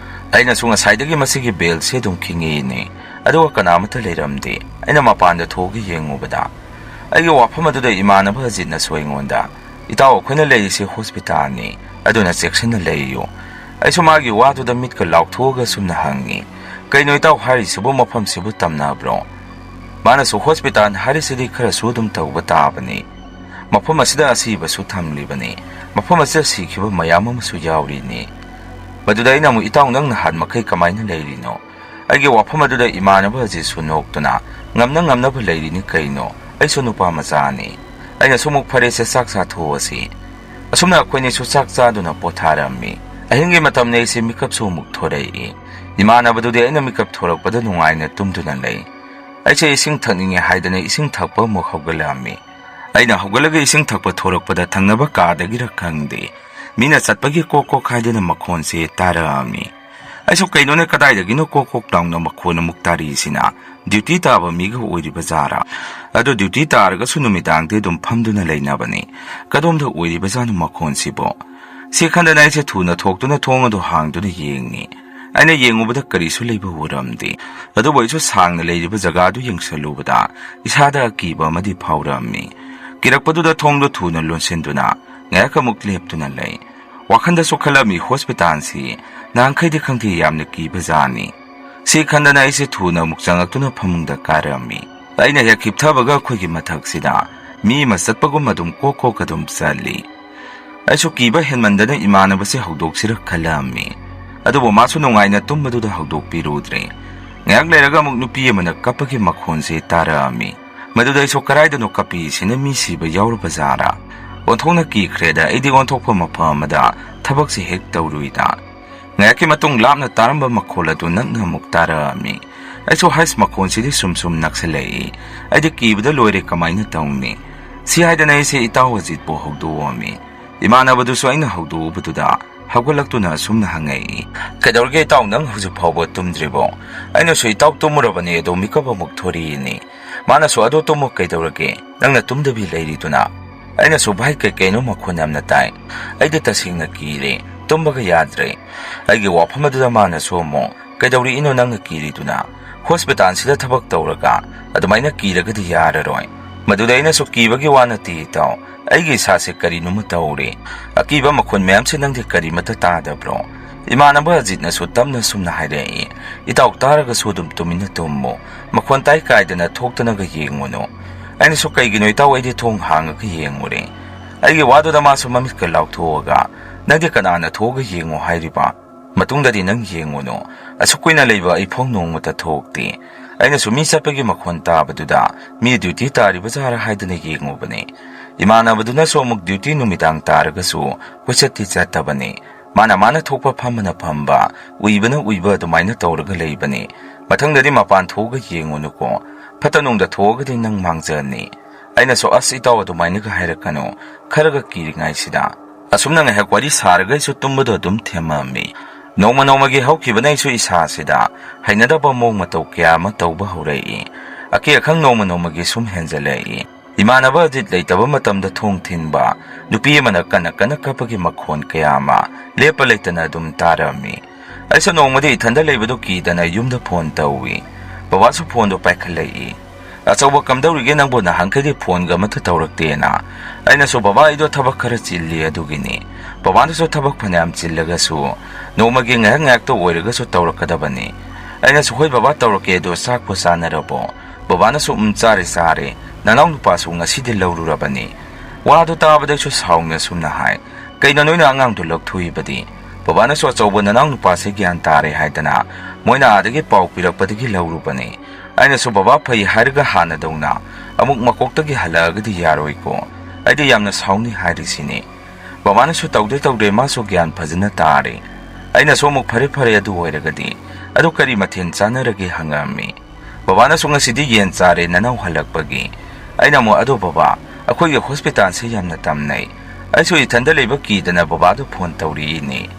ꯑꯩꯅꯁꯨ, "ꯉꯁꯥꯏꯗꯒꯤ ꯃꯁꯤꯒꯤ ꯕꯦꯜꯁꯦ ꯑꯗꯨꯝ ꯈꯤꯡꯉꯤꯅꯦ, ꯑꯗꯨꯒ ꯀꯅꯥꯃꯠꯇ ꯂꯩꯔꯝꯗꯦ꯫" ꯑꯩꯅ ꯃꯄꯥꯟꯗ ꯊꯣꯛꯑꯒ ꯌꯦꯡꯉꯨꯕꯗ ꯑꯩꯒꯤ ꯋꯥꯐꯝ ꯑꯗꯨꯗ ꯏꯃꯥꯟꯅꯕ ꯑꯖꯤꯠꯅꯁꯨ ꯑꯩꯉꯣꯟꯗ, "ꯏꯇꯥꯎ, ꯑꯩꯈꯣꯏꯅ ꯂꯩꯔꯤꯁꯦ ꯍꯣꯁꯄꯤꯇꯥꯜꯅꯤ, ꯑꯗꯨꯅ ꯆꯦꯛꯁꯤꯟꯅ ꯂꯩꯌꯨ꯫" ꯑꯩꯁꯨ ꯃꯥꯒꯤ ꯋꯥꯗꯨꯗ ꯃꯤꯠꯀ ꯂꯥꯎꯊꯣꯛꯑꯒ ꯁꯨꯝꯅ ꯍꯪꯉꯤ, "ꯀꯩꯅꯣ ꯏꯇꯥꯎ ꯍꯥꯏꯔꯤꯁꯤꯕꯨ, ꯃꯐꯝꯁꯤꯕꯨ ꯇꯝꯅꯕ꯭ꯔꯣ?" ꯃꯥꯅꯁꯨ, "ꯍꯣꯁꯄꯤꯇꯥꯜ ꯍꯥꯏꯔꯤꯁꯤꯗꯤ ꯈꯔꯁꯨ ꯑꯗꯨꯝ ꯇꯧꯕ ꯇꯥꯕꯅꯤ꯫ ꯃꯐꯝ ꯑꯁꯤꯗ ꯑꯁꯤꯕꯁꯨ ꯊꯝꯂꯤꯕꯅꯤ꯫ ꯃꯐꯝ ꯑꯁꯤꯗ ꯁꯤꯈꯤꯕ ꯃꯌꯥꯝ ꯑꯃꯁꯨ ꯌꯥꯎꯔꯤꯅꯤ꯫" ꯃꯗꯨꯗ ꯑꯩꯅ ꯑꯃꯨꯛ, "ꯏꯇꯥꯎ, ꯅꯪ ꯅꯍꯥꯟ ꯃꯈꯩ ꯀꯃꯥꯏꯅ ꯂꯩꯔꯤꯅꯣ?" ꯑꯩꯒꯤ ꯋꯥꯐꯝ ꯑꯗꯨꯗ ꯏꯃꯥꯟꯅꯕ ꯑꯖꯤꯠꯁꯨ ꯅꯣꯛꯇꯨꯅ, "ꯉꯝꯅ ꯉꯝꯅꯕ ꯂꯩꯔꯤꯅꯤ ꯀꯩꯅꯣ, ꯑꯩꯁꯨ ꯅꯨꯄꯥ ꯃꯆꯥꯅꯤ꯫" ꯑꯩꯅꯁꯨ ꯑꯃꯨꯛ, "ꯐꯔꯦꯁꯦ, ꯆꯥꯛ ꯆꯥꯊꯣꯛꯑꯁꯤ꯫" ꯑꯁꯨꯝꯅ ꯑꯩꯈꯣꯏꯅꯤꯁꯨ ꯆꯥꯛ ꯆꯥꯗꯨꯅ ꯄꯣꯊꯥꯔꯝꯃꯤ꯫ ꯑꯍꯤꯡꯒꯤ ꯃꯇꯝꯅ ꯑꯩꯁꯦ ꯃꯤꯀꯞꯁꯨ ꯑꯃꯨꯛ ꯊꯣꯔꯛꯏ꯫ ꯏꯃꯥꯟꯅꯕꯗꯨꯗꯤ ꯑꯩꯅ ꯃꯤꯀꯞ ꯊꯣꯔꯛꯄꯗ ꯅꯨꯡꯉꯥꯏꯅ ꯇꯨꯝꯗꯨꯅ ꯂꯩ꯫ ꯑꯩꯁꯦ ꯏꯁꯤꯡ ꯊꯛꯅꯤꯡꯉꯦ ꯍꯥꯏꯗꯅ ꯏꯁꯤꯡ ꯊꯛꯄ ꯑꯃꯨꯛ ꯍꯧꯒꯠꯂꯛꯑꯝꯃꯤ꯫ ꯑꯩꯅ ꯍꯧꯒꯠꯂꯒ ꯏꯁꯤꯡ ꯊꯛꯄ ꯊꯣꯔꯛꯄꯗ ꯊꯪꯅꯕ ꯀꯥꯗꯒꯤꯔ ꯈꯪꯗꯦ, ꯃꯤꯅ ꯆꯠꯄꯒꯤ ꯀꯣꯛ ꯀꯣꯛ ꯍꯥꯏꯗꯅ ꯃꯈꯣꯟꯁꯦ ꯇꯥꯔꯛꯑꯝꯃꯤ꯫ ꯑꯩꯁꯨ ꯀꯩꯅꯣꯅꯦ, ꯀꯗꯥꯏꯗꯒꯤꯅꯣ ꯀꯣꯛ ꯀꯣꯛ ꯂꯥꯎꯅ ꯃꯈꯣꯟ ꯑꯃꯨꯛ ꯇꯥꯔꯤꯁꯤꯅ? ꯗ꯭ꯌꯨꯇꯤ ꯇꯥꯕ ꯃꯤꯒ ꯑꯣꯏꯔꯤꯕ ꯖꯥꯔꯥ? ꯑꯗꯣ ꯗ꯭ꯌꯨꯇꯤ ꯇꯥꯔꯒꯁꯨ ꯅꯨꯃꯤꯗꯥꯡꯗꯤ ꯑꯗꯨꯝ ꯐꯝꯗꯨꯅ ꯂꯩꯅꯕꯅꯤ꯫ ꯀꯗꯣꯝꯗ ꯑꯣꯏꯔꯤꯕꯖꯥꯠꯅꯣ ꯃꯈꯣꯟꯁꯤꯕꯣ? ꯁꯤ ꯈꯟꯗꯅ ꯑꯩꯁꯦ ꯊꯨꯅ ꯊꯣꯛꯇꯨꯅ ꯊꯣꯡ ꯑꯗꯨ ꯍꯥꯡꯗꯨꯅ ꯌꯦꯡꯉꯤ꯫ ꯑꯩꯅ ꯌꯦꯡꯉꯨꯕꯗ ꯀꯔꯤꯁꯨ ꯂꯩꯕ ꯎꯔꯝꯗꯦ꯫ ꯑꯗꯨꯕꯨ ꯑꯩꯁꯨ ꯁꯥꯡꯅ ꯂꯩꯔꯤꯕ ꯖꯒꯥꯗꯨ ꯌꯦꯡꯁꯜꯂꯨꯕꯗ ꯏꯁꯥꯗ ꯑꯀꯤꯕ ꯑꯃꯗꯤ ꯐꯥꯎꯔꯛꯑꯝꯃꯤ꯫ ꯀꯤꯔꯛꯄꯗꯨꯗ ꯊꯣꯡꯗꯨ ꯊꯨꯅ ꯂꯣꯟꯁꯤꯟꯗꯨꯅ ꯉꯥꯏꯍꯥꯛ ꯑꯃꯨꯛ ꯂꯦꯞꯇꯨꯅ ꯂꯩ꯫ ꯋꯥꯈꯟꯗꯁꯨ ꯈꯜꯂꯝꯃꯤ, ꯍꯣꯁꯄꯤꯇꯥꯜꯁꯤ ꯅꯍꯥꯟꯈꯩꯗꯤ ꯈꯪꯗꯦ, ꯌꯥꯝꯅ ꯀꯤꯕ ꯖꯥꯠꯅꯤ꯫ ꯁꯤ ꯈꯟꯗꯅ ꯑꯩꯁꯦ ꯊꯨꯅ ꯑꯃꯨꯛ ꯆꯪꯉꯛꯇꯨꯅ ꯐꯃꯨꯡꯗ ꯀꯥꯔꯛꯑꯝꯃꯤ꯫ ꯑꯩꯅ ꯍꯦꯛ ꯍꯤꯞꯊꯕꯒ ꯑꯩꯈꯣꯏꯒꯤ ꯃꯊꯛꯁꯤꯗ ꯃꯤ ꯑꯃ ꯆꯠꯄꯒꯨꯝ ꯑꯗꯨꯝ ꯀꯣꯛ ꯀꯣꯛ ꯑꯗꯨꯝ ꯆꯠꯂꯤ꯫ ꯑꯩꯁꯨ ꯀꯤꯕ ꯍꯦꯟꯃꯟꯗꯅ ꯏꯃꯥꯟꯅꯕꯁꯦ ꯍꯧꯗꯣꯛꯁꯤꯔ ꯈꯜꯂꯝꯃꯤ꯫ ꯑꯗꯨꯕꯨ ꯃꯥꯁꯨ ꯅꯨꯡꯉꯥꯏꯅ ꯇꯨꯝꯕꯗꯨꯗ ꯍꯧꯗꯣꯛꯄꯤꯔꯨꯗ꯭ꯔꯦ꯫ ꯉꯥꯏꯍꯥꯛ ꯂꯩꯔꯒ ꯑꯃꯨꯛ ꯅꯨꯄꯤ ꯑꯃꯅ ꯀꯞꯄꯒꯤ ꯃꯈꯣꯟꯁꯦ ꯇꯥꯔꯛꯑꯝꯃꯤ꯫ ꯃꯗꯨꯗ ꯑꯩꯁꯨ ꯀꯔꯥꯏꯗꯅꯣ ꯀꯞꯄꯤꯁꯤꯅ, ꯃꯤ ꯁꯤꯕ ꯌꯥꯎꯔꯕ ꯖꯥꯔꯥ? ꯑꯣꯟꯊꯣꯛꯅ ꯀꯤꯈ꯭ꯔꯦꯗ, ꯑꯩꯗꯤ ꯑꯣꯟꯊꯣꯛꯄ ꯃꯐꯝ ꯑꯃꯗ ꯊꯕꯛꯁꯦ ꯍꯦꯛ ꯇꯧꯔꯨꯏꯗ꯫ ꯉꯥꯏꯍꯥꯛꯀꯤ ꯃꯇꯨꯡ ꯂꯥꯞꯅ ꯇꯥꯔꯝꯕ ꯃꯈꯣꯜ ꯑꯗꯨ ꯅꯛꯅ ꯑꯃꯨꯛ ꯇꯥꯔꯛꯑꯝꯃꯤ꯫ ꯑꯩꯁꯨ ꯍꯩꯁ, ꯃꯈꯣꯟꯁꯤꯗꯤ ꯁꯨꯝ ꯁꯨꯝ ꯅꯛꯁꯤꯜꯂꯛꯏ꯫ ꯑꯩꯗꯤ ꯀꯤꯕꯗ ꯂꯣꯏꯔꯦ, ꯀꯃꯥꯏꯅ ꯇꯧꯅꯤ? ꯁꯤ ꯍꯥꯏꯗꯅ ꯑꯩꯁꯦ ꯏꯇꯥꯎ ꯑꯖꯤꯠꯄꯨ ꯍꯧꯗꯣꯛꯑꯝꯃꯤ꯫ ꯏꯃꯥꯟꯅꯕꯗꯨꯁꯨ ꯑꯩꯅ ꯍꯧꯗꯣꯛꯎꯕꯗꯨꯗ ꯍꯧꯒꯠꯂꯛꯇꯨꯅ ꯑꯁꯨꯝꯅ ꯍꯪꯉꯛꯏ, "ꯀꯩꯗꯧꯔꯒꯦ ꯏꯇꯥꯎ, ꯅꯪ ꯍꯧꯖꯤꯛ ꯐꯥꯎꯕ ꯇꯨꯝꯗ꯭ꯔꯤꯕꯣ?" ꯑꯩꯅꯁꯨ, "ꯏꯇꯥꯎ ꯇꯨꯝꯃꯨꯔꯕꯅꯦ, ꯑꯗꯣ ꯃꯤꯀꯞ ꯑꯃꯨꯛ ꯊꯣꯔꯛꯏꯅꯤ꯫" ꯃꯥꯅꯁꯨ, "ꯑꯗꯣ ꯇꯨꯝꯃꯨ, ꯀꯩꯗꯧꯔꯒꯦ? ꯅꯪꯅ ꯇꯨꯝꯗꯕꯤ ꯂꯩꯔꯤꯗꯨꯅ?" ꯑꯩꯅꯁꯨ, "ꯚꯥꯏ, ꯀꯩ ꯀꯩꯅꯣ ꯃꯈꯣꯟ ꯌꯥꯝꯅ ꯇꯥꯏ꯫ ꯑꯩꯗꯤ ꯇꯁꯦꯡꯅ ꯀꯤꯔꯦ, ꯇꯨꯝꯕꯒ ꯌꯥꯗ꯭ꯔꯦ꯫" ꯑꯩꯒꯤ ꯋꯥꯐꯝ ꯑꯗꯨꯗ ꯃꯥꯅꯁꯨ ꯑꯃꯨꯛ, "ꯀꯩꯗꯧꯔꯛꯏꯅꯣ ꯅꯪꯅ ꯀꯤꯔꯤꯗꯨꯅ? ꯍꯣꯁꯄꯤꯇꯥꯜꯁꯤꯗ ꯊꯕꯛ ꯇꯧꯔꯒ ꯑꯗꯨꯃꯥꯏꯅ ꯀꯤꯔꯒꯗꯤ ꯌꯥꯔꯔꯣꯏ꯫" ꯃꯗꯨꯗ ꯑꯩꯅꯁꯨ, "ꯀꯤꯕꯒꯤ ꯋꯥ ꯅꯠꯇꯦ ꯏꯇꯥꯎ, ꯑꯩꯒꯤ ꯏꯁꯥꯁꯦ ꯀꯔꯤꯅꯣꯃ ꯇꯧꯔꯦ꯫ ꯑꯀꯤꯕ ꯃꯈꯣꯟ ꯃꯌꯥꯝꯁꯦ ꯅꯪꯗꯤ ꯀꯔꯤꯃꯠꯇ ꯇꯥꯗꯕ꯭ꯔꯣ?" ꯏꯃꯥꯟꯅꯕ ꯑꯖꯤꯠꯅꯁꯨ ꯇꯞꯅ ꯁꯨꯝꯅ ꯍꯥꯏꯔꯛꯏ, "ꯏꯇꯥꯎ, ꯇꯥꯔꯒꯁꯨ ꯑꯗꯨꯝ ꯇꯨꯃꯤꯟꯅ ꯇꯨꯝꯃꯨ꯫ ꯃꯈꯣꯟ ꯇꯥꯏ ꯀꯥꯏꯗꯅ ꯊꯣꯛꯇꯅꯒ ꯌꯦꯡꯉꯨꯅꯨ꯫" ꯑꯩꯅꯁꯨ, "ꯀꯩꯒꯤꯅꯣ ꯏꯇꯥꯎ, ꯑꯩꯗꯤ ꯊꯣꯡ ꯍꯥꯡꯉꯒ ꯌꯦꯡꯉꯨꯔꯦ꯫" ꯑꯩꯒꯤ ꯋꯥꯗꯨꯗ ꯃꯥꯁꯨ ꯃꯃꯤꯠꯀ ꯂꯥꯎꯊꯣꯛꯑꯒ, "ꯅꯪꯗꯤ ꯀꯅꯥꯅ ꯊꯣꯛꯑꯒ ꯌꯦꯡꯉꯣ ꯍꯥꯏꯔꯤꯕ? ꯃꯇꯨꯡꯗꯗꯤ ꯅꯪ ꯌꯦꯡꯉꯨꯅꯨ꯫ ꯑꯁꯨꯛ ꯀꯨꯏꯅ ꯂꯩꯕ ꯑꯩ ꯐꯥꯎ ꯅꯣꯡꯃꯇ ꯊꯣꯛꯇꯦ꯫" ꯑꯩꯅꯁꯨ ꯃꯤ ꯆꯠꯄꯒꯤ ꯃꯈꯣꯟ ꯇꯥꯕꯗꯨꯗ ꯃꯤ ꯗ꯭ꯌꯨꯇꯤ ꯇꯥꯔꯤꯕ ꯖꯥꯔꯥ ꯍꯥꯏꯗꯅ ꯌꯦꯡꯉꯨꯕꯅꯤ꯫ ꯏꯃꯥꯟꯅꯕꯗꯨꯅꯁꯨ ꯑꯃꯨꯛ ꯗ꯭ꯌꯨꯇꯤ ꯅꯨꯃꯤꯗꯥꯡ ꯇꯥꯔꯒꯁꯨ ꯀꯣꯏꯆꯠꯇꯤ ꯆꯠꯇꯕꯅꯤ꯫ ꯃꯥꯅ ꯃꯥꯅ ꯊꯣꯛꯄ ꯐꯝꯕꯅ ꯐꯝꯕ, ꯎꯏꯕꯅ ꯎꯏꯕ ꯑꯗꯨꯃꯥꯏꯅ ꯇꯧꯔꯒ ꯂꯩꯕꯅꯤ꯫ "ꯃꯊꯪꯗꯗꯤ ꯃꯄꯥꯟ ꯊꯣꯛꯑꯒ ꯌꯦꯡꯉꯨꯅꯨꯀꯣ꯫ ꯐꯠꯇ ꯅꯨꯡꯗ ꯊꯣꯛꯑꯒꯗꯤ ꯅꯪ ꯃꯥꯡꯖꯅꯤ꯫" ꯑꯩꯅꯁꯨ, "ꯑꯁ ꯏꯇꯥꯎ, ꯑꯗꯨꯃꯥꯏꯅꯒ ꯍꯥꯏꯔꯛꯀꯅꯨ꯫ ꯈꯔꯒ ꯀꯤꯔꯤꯉꯩꯁꯤꯗ ꯑꯁꯨꯝꯅ ꯉꯥꯏꯍꯥꯛ ꯋꯥꯔꯤ ꯁꯥꯔꯒ ꯑꯩꯁꯨ ꯇꯨꯝꯕꯗꯣ ꯑꯗꯨꯝ ꯊꯦꯝꯃꯝꯃꯤ꯫ ꯅꯣꯡꯃ ꯅꯣꯡꯃꯒꯤ ꯍꯧꯈꯤꯕꯅ ꯑꯩꯁꯨ ꯏꯁꯥꯁꯤꯗ ꯍꯩꯅꯗꯕ ꯃꯑꯣꯡ ꯃꯇꯧ ꯀꯌꯥ ꯑꯃ ꯇꯧꯕ ꯍꯧꯔꯛꯏ꯫ ꯑꯀꯤ ꯑꯈꯪ ꯅꯣꯡꯃ ꯅꯣꯡꯃꯒꯤ ꯁꯨꯝ ꯍꯦꯟꯖꯜꯂꯛꯏ꯫ ꯏꯃꯥꯟꯅꯕ ꯑꯖꯤꯠ ꯂꯩꯇꯕ ꯃꯇꯝꯗ ꯊꯣꯡ ꯊꯤꯟꯕ ꯅꯨꯄꯤ ꯑꯃꯅ ꯀꯟꯅ ꯀꯟꯅ ꯀꯞꯄꯒꯤ ꯃꯈꯣꯟ ꯀꯌꯥ ꯑꯃ ꯂꯦꯞꯄ ꯂꯩꯇꯅ ꯑꯗꯨꯝ ꯇꯥꯔꯝꯃꯤ꯫ ꯑꯩꯁꯨ ꯅꯣꯡꯃꯗꯤ ꯏꯊꯟꯗ ꯂꯩꯕꯗꯨ ꯀꯤꯗꯅ ꯌꯨꯝꯗ ꯐꯣꯟ ꯇꯧꯏ꯫ ꯕꯕꯥꯁꯨ ꯐꯣꯟꯗꯣ ꯄꯥꯏꯈꯠꯂꯛꯏ꯫ "ꯑꯆꯧꯕ, ꯀꯝꯗꯧꯔꯤꯒꯦ ꯅꯪꯕꯨ? ꯅꯍꯥꯟꯈꯩꯗꯤ ꯐꯣꯟꯒ ꯑꯃꯠꯇ ꯇꯧꯔꯛꯇꯦꯅ?" ꯑꯩꯅꯁꯨ, "ꯕꯕꯥ, ꯑꯩꯗꯣ ꯊꯕꯛ ꯈꯔ ꯆꯤꯜꯂꯤ ꯑꯗꯨꯒꯤꯅꯤ꯫" ꯕꯕꯥꯅꯁꯨ ꯊꯕꯛ ꯐꯅꯌꯥꯝ ꯆꯤꯜꯂꯒꯁꯨ ꯅꯣꯡꯃꯒꯤ ꯉꯥꯏꯍꯥꯛ ꯉꯥꯏꯍꯥꯛꯇ ꯑꯣꯏꯔꯒꯁꯨ ꯇꯧꯔꯛꯀꯗꯕꯅꯤ꯫ ꯑꯩꯅꯁꯨ, "ꯍꯣꯏ ꯕꯕꯥ, ꯇꯧꯔꯛꯀꯦ, ꯑꯗꯣ ꯆꯥꯛꯄꯨ ꯆꯥꯅꯔꯕꯣ?" ꯕꯕꯥꯅꯁꯨ, "ꯎꯝ, ꯆꯥꯔꯦ, ꯆꯥꯔꯦ꯫ ꯅꯅꯥꯎ ꯅꯨꯄꯥꯁꯨ ꯉꯁꯤꯗꯤ ꯂꯧꯔꯨꯔꯕꯅꯤ꯫" ꯋꯥꯗꯨ ꯇꯥꯕꯗ ꯑꯩꯁꯨ ꯁꯥꯎꯅ ꯁꯨꯝꯅ ꯍꯥꯏ, "ꯀꯩꯅꯣ ꯅꯣꯏꯅ ꯑꯉꯥꯡꯗꯨ ꯂꯧꯊꯣꯛꯏꯕꯗꯤ?" ꯕꯕꯥꯅꯁꯨ, "ꯑꯆꯧꯕ, ꯅꯅꯥꯎ ꯅꯨꯄꯥꯁꯦ ꯒ꯭ꯌꯥꯟ ꯇꯥꯔꯦ ꯍꯥꯏꯗꯅ ꯃꯣꯏꯅ ꯑꯥꯗꯒꯤ ꯄꯥꯎ ꯄꯤꯔꯛꯄꯗꯒꯤ ꯂꯧꯔꯨꯕꯅꯤ꯫" ꯑꯩꯅꯁꯨ, "ꯕꯕꯥ, ꯐꯩ ꯍꯥꯏꯔꯒ ꯍꯥꯟꯅꯗꯧꯅ ꯑꯃꯨꯛ ꯃꯀꯣꯛꯇꯒꯤ ꯍꯜꯂꯛꯑꯒꯗꯤ ꯌꯥꯔꯣꯏꯀꯣ꯫ ꯑꯩꯗꯤ ꯌꯥꯝꯅ ꯁꯥꯎꯅꯤ ꯍꯥꯏꯔꯤꯁꯤꯅꯤ꯫" ꯕꯕꯥꯅꯁꯨ, "ꯇꯧꯗꯦ, ꯇꯧꯗꯦ, ꯃꯥꯁꯨ ꯒ꯭ꯌꯥꯟ ꯐꯖꯅ ꯇꯥꯔꯦ꯫" ꯑꯩꯅꯁꯨ ꯑꯃꯨꯛ, "ꯐꯔꯦ, ꯐꯔꯦ, ꯑꯗꯨ ꯑꯣꯏꯔꯒꯗꯤ꯫ ꯑꯗꯨ ꯀꯔꯤ ꯃꯊꯦꯜ ꯆꯥꯅꯔꯒꯦ?" ꯍꯪꯉꯛꯑꯝꯃꯤ꯫ ꯕꯕꯥꯅꯁꯨ, "ꯉꯁꯤꯗꯤ ꯌꯦꯟ ꯆꯥꯔꯦ, ꯅꯅꯥꯎ ꯍꯜꯂꯛꯄꯒꯤ꯫" ꯑꯩꯅ ꯑꯃꯨꯛ, "ꯑꯗꯣ ꯕꯕꯥ, ꯑꯩꯈꯣꯏꯒꯤ ꯍꯣꯁꯄꯤꯇꯥꯜꯁꯦ ꯌꯥꯝꯅ ꯇꯝꯅꯩ꯫ ꯑꯩꯁꯨ ꯏꯊꯟꯗ ꯂꯩꯕ ꯀꯤꯗꯅ ꯕꯕꯥꯗ ꯐꯣꯟ ꯇꯧꯔꯛꯏꯅꯤ꯫"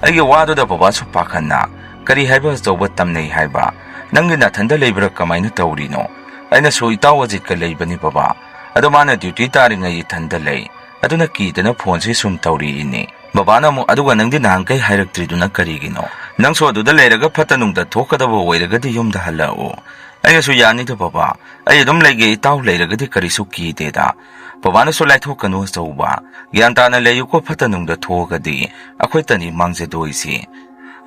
ꯑꯩꯒꯤ ꯋꯥꯗꯨꯗ ꯕꯕꯥꯁꯨ ꯄꯥꯈꯠꯅ, "ꯀꯔꯤ ꯍꯥꯏꯕ ꯑꯆꯧꯕ ꯇꯝꯅꯩ ꯍꯥꯏꯕ? ꯅꯪꯒꯤ ꯅꯥꯊꯟꯗ ꯂꯩꯕ꯭ꯔꯥ, ꯀꯃꯥꯏꯅ ꯇꯧꯔꯤꯅꯣ?" ꯑꯩꯅꯁꯨ, "ꯏꯇꯥꯎ ꯑꯖꯤꯠꯀ ꯂꯩꯕꯅꯤ ꯕꯕꯥ, ꯑꯗꯣ ꯃꯥꯅ ꯗ꯭ꯌꯨꯇꯤ ꯇꯥꯔꯤꯉꯩ ꯏꯊꯟꯗ ꯂꯩ, ꯑꯗꯨꯅ ꯀꯤꯗꯅ ꯐꯣꯟꯁꯦ ꯁꯨꯝ ꯇꯧꯔꯛꯏꯅꯤ꯫" ꯕꯕꯥꯅ ꯑꯃꯨꯛ, "ꯑꯗꯨꯒ ꯅꯪꯗꯤ ꯅꯍꯥꯟꯈꯩ ꯍꯥꯏꯔꯛꯇ꯭ꯔꯤꯗꯨꯅ ꯀꯔꯤꯒꯤꯅꯣ? ꯅꯪꯁꯨ ꯑꯗꯨꯗ ꯂꯩꯔꯒ ꯐꯠꯇ ꯅꯨꯡꯗ ꯊꯣꯛꯀꯗꯕ ꯑꯣꯏꯔꯒꯗꯤ ꯌꯨꯝꯗ ꯍꯜꯂꯛꯎ꯫" ꯑꯩꯅꯁꯨ, "ꯌꯥꯅꯤꯗ ꯕꯕꯥ, ꯑꯩ ꯑꯗꯨꯝ ꯂꯩꯒꯦ, ꯏꯇꯥꯎ ꯂꯩꯔꯒꯗꯤ ꯀꯔꯤꯁꯨ ꯀꯤꯗꯦꯗ꯫" ꯕꯕꯥꯅꯁꯨ, "ꯂꯥꯏꯊꯣꯛꯀꯅꯨ ꯑꯆꯧꯕ, ꯒ꯭ꯌꯥꯟ ꯇꯥꯅ ꯂꯩꯌꯨꯀꯣ, ꯐꯠꯇ ꯅꯨꯡꯗ ꯊꯣꯛꯑꯒꯗꯤ ꯑꯩꯈꯣꯏꯇꯅꯤ ꯃꯥꯡꯖꯗꯣꯏꯁꯤ꯫"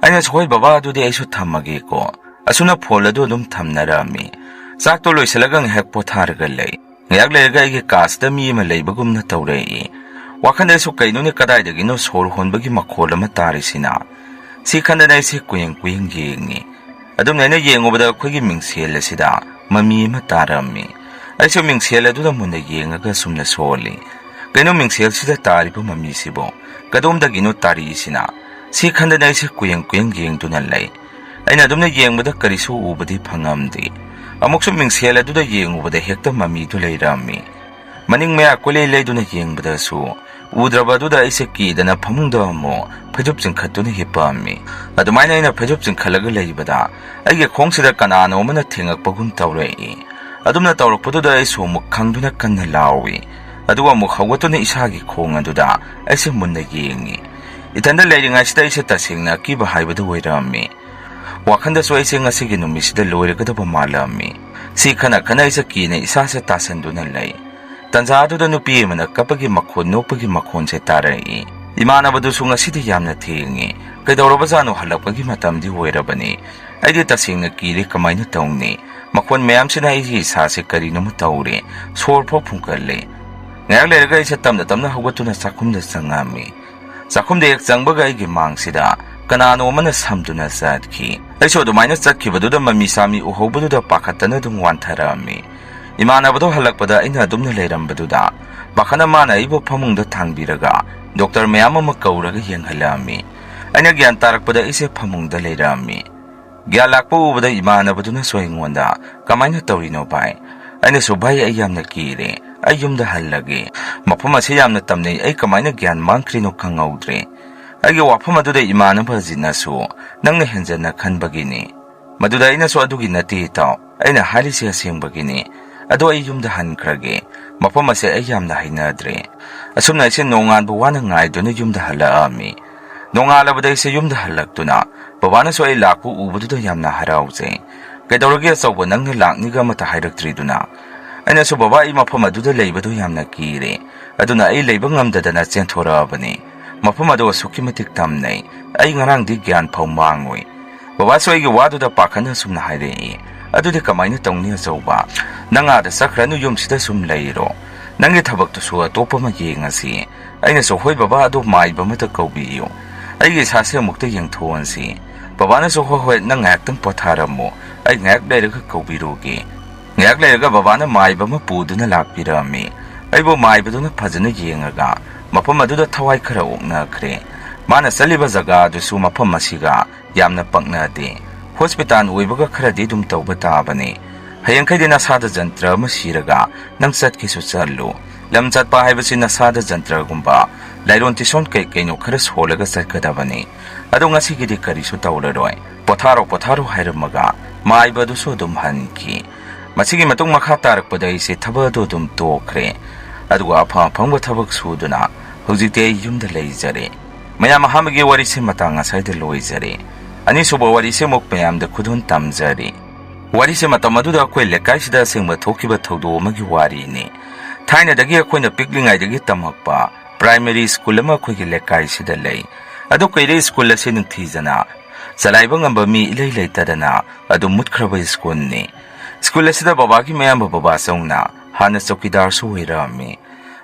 ꯑꯩꯅꯁꯨ, "ꯍꯣꯏ ꯕꯕꯥ, ꯑꯗꯨꯗꯤ ꯑꯩꯁꯨ ꯊꯝꯃꯒꯦꯀꯣ꯫" ꯑꯁꯨꯝꯅ ꯐꯣꯟ ꯑꯗꯨ ꯑꯗꯨꯝ ꯊꯝꯅꯔꯝꯃꯤ꯫ ꯆꯥꯛꯇꯣ ꯂꯣꯏꯁꯤꯜꯂꯒ ꯉꯥꯏꯍꯥꯛ ꯄꯣꯊꯥꯔꯒ ꯂꯩ꯫ ꯉꯥꯏꯍꯥꯛ ꯂꯩꯔꯒ ꯑꯩꯒꯤ ꯀꯥꯁꯤꯗ ꯃꯤ ꯑꯃ ꯂꯩꯕꯒꯨꯝꯅ ꯇꯧꯔꯛꯏ꯫ ꯋꯥꯈꯜꯗꯁꯨ, "ꯀꯩꯅꯣꯅꯦ, ꯀꯗꯥꯏꯗꯒꯤꯅꯣ ꯁꯣꯔ ꯍꯣꯟꯕꯒꯤ ꯃꯈꯣꯜ ꯑꯃ ꯇꯥꯔꯤꯁꯤꯅ?" ꯁꯤ ꯈꯟꯗꯅ ꯑꯩꯁꯦ ꯀꯨꯌꯦꯡ ꯀꯨꯌꯦꯡ ꯌꯦꯡꯉꯤ꯫ ꯑꯗꯨꯝꯅ ꯑꯩꯅ ꯌꯦꯡꯉꯨꯕꯗ ꯑꯩꯈꯣꯏꯒꯤ ꯃꯤꯡꯁꯦꯜ ꯑꯁꯤꯗ ꯃꯃꯤ ꯑꯃ ꯇꯥꯔꯝꯃꯤ꯫ ꯑꯩꯁꯨ ꯃꯤꯡꯁꯦꯜ ꯑꯗꯨꯗ ꯃꯨꯟꯅ ꯌꯦꯡꯉꯒ ꯁꯨꯝꯅ ꯁꯣꯜꯂꯤ, "ꯀꯩꯅꯣ ꯃꯤꯡꯁꯦꯜꯁꯤꯗ ꯇꯥꯔꯤꯕ ꯃꯃꯤꯁꯤꯕꯣ? ꯀꯗꯣꯝꯗꯒꯤꯅꯣ ꯇꯥꯔꯤꯁꯤꯅ?" ꯁꯤ ꯈꯟꯗꯅ ꯑꯩꯁꯦ ꯀꯨꯌꯦꯡ ꯀꯨꯌꯦꯡ ꯌꯦꯡꯗꯨꯅ ꯂꯩ꯫ ꯑꯩꯅ ꯑꯗꯨꯝꯅ ꯌꯦꯡꯕꯗ ꯀꯔꯤꯁꯨ ꯎꯕꯗꯤ ꯐꯪꯉꯝꯗꯦ꯫ ꯑꯃꯨꯛꯁꯨ ꯃꯤꯡꯁꯦꯜ ꯑꯗꯨꯗ ꯌꯦꯡꯉꯨꯕꯗ ꯍꯦꯛꯇ ꯃꯃꯤꯗꯨ ꯂꯩꯔꯝꯃꯤ꯫ ꯃꯅꯤꯡ ꯃꯌꯥ ꯀꯣꯏꯂꯩ ꯂꯩꯗꯨꯅ ꯌꯦꯡꯕꯗꯁꯨ ꯎꯗ꯭ꯔꯕ ꯑꯗꯨꯗ ꯑꯩꯁꯦ ꯀꯤꯗꯅ ꯐꯃꯨꯡꯗ ꯑꯃꯨꯛ ꯐꯩꯖꯨꯞ ꯆꯤꯡꯈꯠꯇꯨꯅ ꯍꯤꯞꯄꯝꯃꯤ꯫ ꯑꯗꯨꯃꯥꯏꯅ ꯑꯩꯅ ꯐꯩꯖꯨꯞ ꯆꯤꯡꯈꯠꯂꯒ ꯂꯩꯕꯗ ꯑꯩꯒꯤ ꯈꯣꯡꯁꯤꯗ ꯀꯅꯥꯅꯣ ꯑꯃꯅ ꯊꯦꯡꯉꯛꯄꯒꯨꯝ ꯇꯧꯔꯛꯏ꯫ ꯑꯗꯨꯝꯅ ꯇꯧꯔꯛꯄꯗꯨꯗ ꯑꯩꯁꯨ ꯑꯃꯨꯛ ꯈꯪꯗꯨꯅ ꯀꯟꯅ ꯂꯥꯎꯏ꯫ ꯑꯗꯨꯒ ꯑꯃꯨꯛ ꯍꯧꯒꯠꯇꯨꯅ ꯏꯁꯥꯒꯤ ꯈꯣꯡ ꯑꯗꯨꯗ ꯑꯩꯁꯦ ꯃꯨꯟꯅ ꯌꯦꯡꯉꯤ꯫ ꯏꯊꯟꯗ ꯂꯩꯔꯤꯉꯩꯁꯤꯗ ꯑꯩꯁꯦ ꯇꯁꯦꯡꯅ ꯑꯀꯤꯕ ꯍꯥꯏꯕꯗꯨ ꯑꯣꯏꯔꯝꯃꯤ꯫ ꯋꯥꯈꯟꯗꯁꯨ ꯑꯩꯁꯦ ꯉꯁꯤꯒꯤ ꯅꯨꯃꯤꯠꯁꯤꯗ ꯂꯣꯏꯔꯒꯗꯕ ꯃꯥꯜꯂꯝꯃꯤ꯫ ꯁꯤ ꯈꯅ ꯈꯅ ꯑꯩꯁꯦ ꯀꯤꯅ ꯏꯁꯥꯁꯦ ꯇꯥꯁꯟꯗꯨꯅ ꯂꯩ꯫ ꯇꯟꯖꯥ ꯑꯗꯨꯗ ꯅꯨꯄꯤ ꯑꯃꯅ ꯀꯞꯄꯒꯤ ꯃꯈꯣꯟ, ꯅꯣꯛꯄꯒꯤ ꯃꯈꯣꯟꯁꯦ ꯇꯥꯔꯛꯏ꯫ ꯏꯃꯥꯟꯅꯕꯗꯨꯁꯨ ꯉꯁꯤꯗꯤ ꯌꯥꯝꯅ ꯊꯦꯡꯉꯤ꯫ ꯀꯩꯗꯧꯔꯕꯖꯥꯠꯅꯣ? ꯍꯜꯂꯛꯄꯒꯤ ꯃꯇꯝꯗꯤ ꯑꯣꯏꯔꯕꯅꯤ꯫ ꯑꯩꯗꯤ ꯇꯁꯦꯡꯅ ꯀꯤꯔꯦ, ꯀꯃꯥꯏꯅ ꯇꯧꯅꯤ? ꯃꯈꯣꯟ ꯃꯌꯥꯝꯁꯤꯅ ꯑꯩꯒꯤ ꯏꯁꯥꯁꯦ ꯀꯔꯤꯅꯣꯃ ꯇꯧꯔꯦ꯫ ꯁꯣꯔ ꯐꯥꯎ ꯐꯨꯟꯒꯠꯂꯦ꯫ ꯉꯥꯏꯍꯥꯛ ꯂꯩꯔꯒ ꯑꯩꯁꯦ ꯇꯞꯅ ꯇꯞꯅ ꯍꯧꯒꯠꯇꯨꯅ ꯆꯥꯛꯈꯨꯝꯗ ꯆꯪꯉꯝꯃꯤ꯫ ꯆꯥꯛꯈꯨꯝꯗ ꯍꯦꯛ ꯆꯪꯕꯒ ꯑꯩꯒꯤ ꯃꯥꯡꯁꯤꯗ ꯀꯅꯥꯅꯣ ꯑꯃꯅ ꯁꯝꯗꯨꯅ ꯆꯠꯈꯤ꯫ ꯑꯩꯁꯨ ꯑꯗꯨꯃꯥꯏꯅ ꯆꯠꯈꯤꯕꯗꯨꯗ ꯃꯃꯤ ꯁꯥꯃꯤ ꯎꯍꯧꯕꯗꯨꯗ ꯄꯥꯈꯠꯇꯅ ꯑꯗꯨꯝ ꯋꯥꯟꯊꯔꯛꯑꯝꯃꯤ꯫ ꯏꯃꯥꯟꯅꯕꯗꯣ ꯍꯜꯂꯛꯄꯗ ꯑꯩꯅ ꯑꯗꯨꯝꯅ ꯂꯩꯔꯝꯕꯗꯨꯗ ꯄꯥꯈꯠꯅ ꯃꯥꯅ ꯑꯩꯕꯨ ꯐꯃꯨꯡꯗ ꯊꯥꯡꯕꯤꯔꯒ ꯗꯣꯛꯇꯔ ꯃꯌꯥꯝ ꯑꯃ ꯀꯧꯔꯒ ꯌꯦꯡꯍꯜꯂꯛꯑꯝꯃꯤ꯫ ꯑꯩꯅ ꯒ꯭ꯌꯥꯟ ꯇꯥꯔꯛꯄꯗ ꯑꯩꯁꯦ ꯐꯃꯨꯡꯗ ꯂꯩꯔꯝꯃꯤ꯫ ꯒ꯭ꯌꯥꯟ ꯂꯥꯛꯄ ꯎꯕꯗ ꯏꯃꯥꯟꯅꯕꯗꯨꯅꯁꯨ ꯑꯩꯉꯣꯟꯗ, "ꯀꯃꯥꯏꯅ ꯇꯧꯔꯤꯅꯣ ꯚꯥꯏ?" ꯑꯩꯅꯁꯨ, "ꯚꯥꯏ, ꯑꯩ ꯌꯥꯝꯅ ꯀꯤꯔꯦ꯫ ꯑꯩ ꯌꯨꯝꯗ ꯍꯜꯂꯒꯦ꯫ ꯃꯐꯝ ꯑꯁꯤ ꯌꯥꯝꯅ ꯇꯝꯅꯩ꯫ ꯑꯩ ꯀꯃꯥꯏꯅ ꯒ꯭ꯌꯥꯟ ꯃꯥꯡꯈ꯭ꯔꯤꯅꯣ ꯈꯪꯍꯧꯗ꯭ꯔꯦ꯫" ꯑꯩꯒꯤ ꯋꯥꯐꯝ ꯑꯗꯨꯗ ꯏꯃꯥꯟꯅꯕ ꯑꯖꯤꯠꯅꯁꯨ, "ꯅꯪꯅ ꯍꯦꯟꯖꯟꯅ ꯈꯟꯕꯒꯤꯅꯤ꯫" ꯃꯗꯨꯗ ꯑꯩꯅꯁꯨ, "ꯑꯗꯨꯒꯤ ꯅꯠꯇꯦ ꯏꯇꯥꯎ, ꯑꯩꯅ ꯍꯥꯏꯔꯤꯁꯤ ꯑꯁꯦꯡꯕꯒꯤꯅꯤ꯫ ꯑꯗꯣ ꯑꯩ ꯌꯨꯝꯗ ꯍꯟꯈ꯭ꯔꯒꯦ꯫ ꯃꯐꯝ ꯑꯁꯦ ꯑꯩ ꯌꯥꯝꯅ ꯍꯩꯅꯗ꯭ꯔꯦ꯫" ꯑꯁꯨꯝꯅ ꯑꯩꯁꯦ ꯅꯣꯡꯉꯥꯟꯕ ꯋꯥꯅ ꯉꯥꯏꯗꯨꯅ ꯌꯨꯝꯗ ꯍꯜꯂꯛꯑꯝꯃꯤ꯫ ꯅꯣꯡꯉꯥꯜꯂꯕꯗ ꯑꯩꯁꯦ ꯌꯨꯝꯗ ꯍꯜꯂꯛꯇꯨꯅ ꯕꯕꯥꯅꯁꯨ ꯑꯩ ꯂꯥꯛꯄ ꯎꯕꯗꯨꯗ ꯌꯥꯝꯅ ꯍꯔꯥꯎꯖꯩ꯫ "ꯀꯩꯗꯧꯔꯒꯦ ꯑꯆꯧꯕ, ꯅꯪꯅ ꯂꯥꯛꯅꯤꯒ ꯑꯃꯠꯇ ꯍꯥꯏꯔꯛꯇ꯭ꯔꯤꯗꯨꯅ?" ꯑꯩꯅꯁꯨ, "ꯕꯕꯥ, ꯑꯩ ꯃꯐꯝ ꯑꯗꯨꯗ ꯂꯩꯕꯗꯨ ꯌꯥꯝꯅ ꯀꯤꯔꯦ꯫ ꯑꯗꯨꯅ ꯑꯩ ꯂꯩꯕ ꯉꯝꯗꯗꯅ ꯆꯦꯟꯊꯣꯔꯛꯑꯕꯅꯤ꯫ ꯃꯐꯝ ꯑꯗꯨ ꯑꯁꯨꯛꯀꯤ ꯃꯇꯤꯛ ꯇꯝꯅꯩ꯫ ꯑꯩ ꯉꯔꯥꯡꯗꯤ ꯒ꯭ꯌꯥꯟ ꯐꯥꯎ ꯃꯥꯡꯉꯨꯏ꯫" ꯕꯕꯥꯁꯨ ꯑꯩꯒꯤ ꯋꯥꯗꯨꯗ ꯄꯥꯈꯠꯅ ꯑꯁꯨꯝꯅ ꯍꯥꯏꯔꯛꯏ, "ꯑꯗꯨꯗꯤ ꯀꯃꯥꯏꯅ ꯇꯧꯅꯤ ꯑꯆꯧꯕ? ꯅꯪ ꯑꯥꯗ ꯆꯠꯈ꯭ꯔꯅꯨ, ꯌꯨꯝꯁꯤꯗ ꯁꯨꯝ ꯂꯩꯔꯣ꯫ ꯅꯪꯒꯤ ꯊꯕꯛꯇꯨꯁꯨ ꯑꯇꯣꯞꯄ ꯑꯃ ꯌꯦꯡꯉꯁꯤ꯫" ꯑꯩꯅꯁꯨ, "ꯍꯣꯏ ꯕꯕꯥ, ꯑꯗꯣ ꯃꯥꯏꯕ ꯑꯃꯇ ꯀꯧꯕꯤꯌꯨ꯫ ꯑꯩꯒꯤ ꯏꯁꯥꯁꯦ ꯑꯃꯨꯛꯇ ꯌꯦꯡꯊꯣꯛꯍꯟꯁꯤ꯫" ꯕꯕꯥꯅꯁꯨ, "ꯍꯣꯏ ꯍꯣꯏ, ꯅꯪ ꯉꯥꯏꯍꯥꯛꯇꯪ ꯄꯣꯊꯥꯔꯝꯃꯨ꯫ ꯑꯩ ꯉꯥꯏꯍꯥꯛ ꯂꯩꯔꯒ ꯀꯧꯕꯤꯔꯨꯒꯦ꯫" ꯉꯥꯏꯍꯥꯛ ꯂꯩꯔꯒ ꯕꯕꯥꯅ ꯃꯥꯏꯕ ꯑꯃ ꯄꯨꯗꯨꯅ ꯂꯥꯛꯄꯤꯔꯝꯃꯤ꯫ ꯑꯩꯕꯨ ꯃꯥꯏꯕꯗꯨꯅ ꯐꯖꯅ ꯌꯦꯡꯉꯒ ꯃꯐꯝ ꯑꯗꯨꯗ ꯊꯋꯥꯏ ꯈꯔ ꯑꯣꯛꯅꯈ꯭ꯔꯦ꯫ ꯃꯥꯅ ꯆꯠꯂꯤꯕ ꯖꯒꯥ ꯑꯗꯨꯁꯨ ꯃꯐꯝ ꯑꯁꯤꯒ ꯌꯥꯝꯅ ꯄꯛꯅꯗꯦ꯫ ꯍꯣꯁꯄꯤꯇꯥꯜ ꯑꯣꯏꯕꯒ ꯈꯔꯗꯤ ꯑꯗꯨꯝ ꯇꯧꯕ ꯇꯥꯕꯅꯤ꯫ "ꯍꯌꯦꯡꯈꯩꯗꯤ ꯅꯁꯥꯗ ꯖꯟꯇ꯭ꯔ ꯑꯃ ꯁꯤꯔꯒ ꯅꯪ ꯆꯠꯀꯦꯁꯨ ꯆꯠꯂꯨ꯫ ꯂꯝ ꯆꯠꯄ ꯍꯥꯏꯕꯁꯤ ꯅꯁꯥꯗ ꯖꯟꯇ꯭ꯔꯒꯨꯝꯕ, ꯂꯥꯏꯔꯣꯟ ꯇꯤꯁꯣꯟ ꯀꯩ ꯀꯩꯅꯣ ꯈꯔ ꯁꯣꯜꯂꯒ ꯆꯠꯀꯗꯕꯅꯤ꯫ ꯑꯗꯣ ꯉꯁꯤꯒꯤꯗꯤ ꯀꯔꯤꯁꯨ ꯇꯧꯔꯔꯣꯏ꯫ ꯄꯣꯊꯥꯔꯣ, ꯄꯣꯊꯥꯔꯣ ꯍꯥꯏꯔꯝꯃꯒ ꯃꯥꯏꯕ ꯑꯗꯨꯁꯨ ꯑꯗꯨꯝ ꯍꯟꯈꯤ꯫ ꯃꯁꯤꯒꯤ ꯃꯇꯨꯡ ꯃꯈꯥ ꯇꯥꯔꯛꯄꯗ ꯑꯩꯁꯦ ꯊꯕꯛ ꯑꯗꯨ ꯑꯗꯨꯝ ꯇꯣꯛꯈ꯭ꯔꯦ꯫ ꯑꯗꯨꯒ ꯑꯐꯪ ꯑꯐꯪꯕ ꯊꯕꯛ ꯁꯨꯗꯨꯅ ꯍꯧꯖꯤꯛꯇꯤ ꯑꯩ ꯌꯨꯝꯗ ꯂꯩꯖꯔꯦ꯫ ꯃꯌꯥꯝ ꯑꯍꯥꯟꯕꯒꯤ ꯋꯥꯔꯤꯁꯦ ꯃꯇꯥꯡ ꯑꯁꯥꯏꯗ ꯂꯣꯏꯖꯔꯦ꯫ ꯑꯅꯤꯁꯨꯕ ꯋꯥꯔꯤꯁꯦ ꯑꯃꯨꯛ ꯃꯌꯥꯝꯗ ꯈꯨꯗꯣꯜ ꯇꯝꯖꯔꯤ꯫ ꯋꯥꯔꯤꯁꯦ ꯃꯇꯝ ꯑꯗꯨꯗ ꯑꯩꯈꯣꯏ ꯂꯩꯀꯥꯏꯁꯤꯗ ꯑꯁꯦꯡꯕ ꯊꯣꯛꯈꯤꯕ ꯊꯧꯗꯣꯛ ꯑꯃꯒꯤ ꯋꯥꯔꯤꯅꯤ꯫ ꯊꯥꯏꯅꯗꯒꯤ ꯑꯩꯈꯣꯏꯅ ꯄꯤꯛꯂꯤꯉꯩꯗꯒꯤ ꯇꯝꯃꯛꯄ ꯄ꯭ꯔꯥꯏꯃꯔꯤ ꯁ꯭ꯀꯨꯜ ꯑꯃ ꯑꯩꯈꯣꯏꯒꯤ ꯂꯩꯀꯥꯏꯁꯤꯗ ꯂꯩ꯫ ꯑꯗꯨ ꯀꯨꯏꯔꯦ ꯁ꯭ꯀꯨꯜ ꯑꯁꯤ ꯅꯤꯡꯊꯤꯖꯅ ꯆꯂꯥꯏꯕ ꯉꯝꯕ ꯃꯤ ꯏꯂꯩ ꯂꯩꯇꯗꯅ ꯑꯗꯨꯝ ꯃꯨꯠꯈ꯭ꯔꯕ ꯁ꯭ꯀꯨꯜꯅꯤ꯫ ꯁ꯭ꯀꯨꯜ ꯑꯁꯤꯗ ꯕꯕꯥꯒꯤ ꯃꯌꯥꯝꯕ ꯕꯕꯥꯆꯧꯅ ꯍꯥꯟꯅ ꯆꯧꯀꯤꯗꯥꯔꯁꯨ ꯑꯣꯏꯔꯝꯃꯤ꯫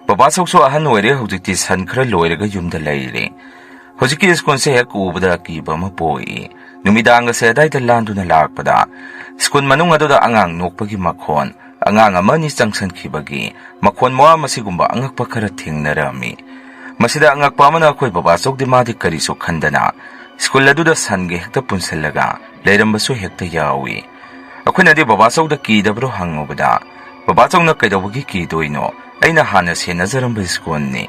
ꯕꯕꯥꯆꯧꯁꯨ ꯑꯍꯟ ꯑꯣꯏꯔꯦ, ꯍꯧꯖꯤꯛꯇꯤ ꯁꯟ ꯈꯔ ꯂꯣꯏꯔꯒ ꯌꯨꯝꯗ ꯂꯩꯔꯦ꯫ ꯍꯧꯖꯤꯛꯀꯤ ꯁ꯭ꯀꯨꯜꯁꯦ ꯍꯦꯛ ꯎꯕꯗ ꯑꯀꯤꯕ ꯑꯃ ꯄꯣꯛꯏ꯫ ꯅꯨꯃꯤꯗꯥꯡꯒꯁꯦ ꯑꯗꯥꯏꯗ ꯂꯥꯟꯗꯨꯅ ꯂꯥꯛꯄꯗ ꯁ꯭ꯀꯨꯜ ꯃꯅꯨꯡ ꯑꯗꯨꯗ ꯑꯉꯥꯡ ꯅꯣꯛꯄꯒꯤ ꯃꯈꯣꯟ, ꯑꯉꯥꯡ ꯑꯃ ꯑꯅꯤ ꯆꯪꯁꯟꯈꯤꯕꯒꯤ ꯃꯈꯣꯟ ꯃꯋꯥ ꯃꯁꯤꯒꯨꯝꯕ ꯑꯉꯛꯄ ꯈꯔ ꯊꯦꯡꯅꯔꯝꯃꯤ꯫ ꯃꯁꯤꯗ ꯑꯉꯛꯄ ꯑꯃꯅ ꯑꯩꯈꯣꯏ ꯕꯕꯥꯆꯧꯗꯤ ꯃꯥꯗꯤ ꯀꯔꯤꯁꯨ ꯈꯟꯗꯅ ꯁ꯭ꯀꯨꯜ ꯑꯗꯨꯗ ꯁꯟꯒ ꯍꯦꯛꯇ ꯄꯨꯟꯁꯤꯜꯂꯒ ꯂꯩꯔꯝꯕꯁꯨ ꯍꯦꯛꯇ ꯌꯥꯎꯏ꯫ ꯑꯩꯈꯣꯏꯅꯗꯤ ꯕꯕꯥꯆꯧꯗ ꯀꯤꯗꯕ꯭ꯔꯣ ꯍꯪꯉꯨꯕꯗ, "ꯕꯕꯥꯆꯧꯅ ꯀꯩꯗꯧꯕꯒꯤ ꯀꯤꯗꯣꯏꯅꯣ? ꯑꯩꯅ ꯍꯥꯟꯅ ꯁꯦꯟꯅꯖꯔꯝꯕ ꯁ꯭ꯀꯨꯜꯅꯤ꯫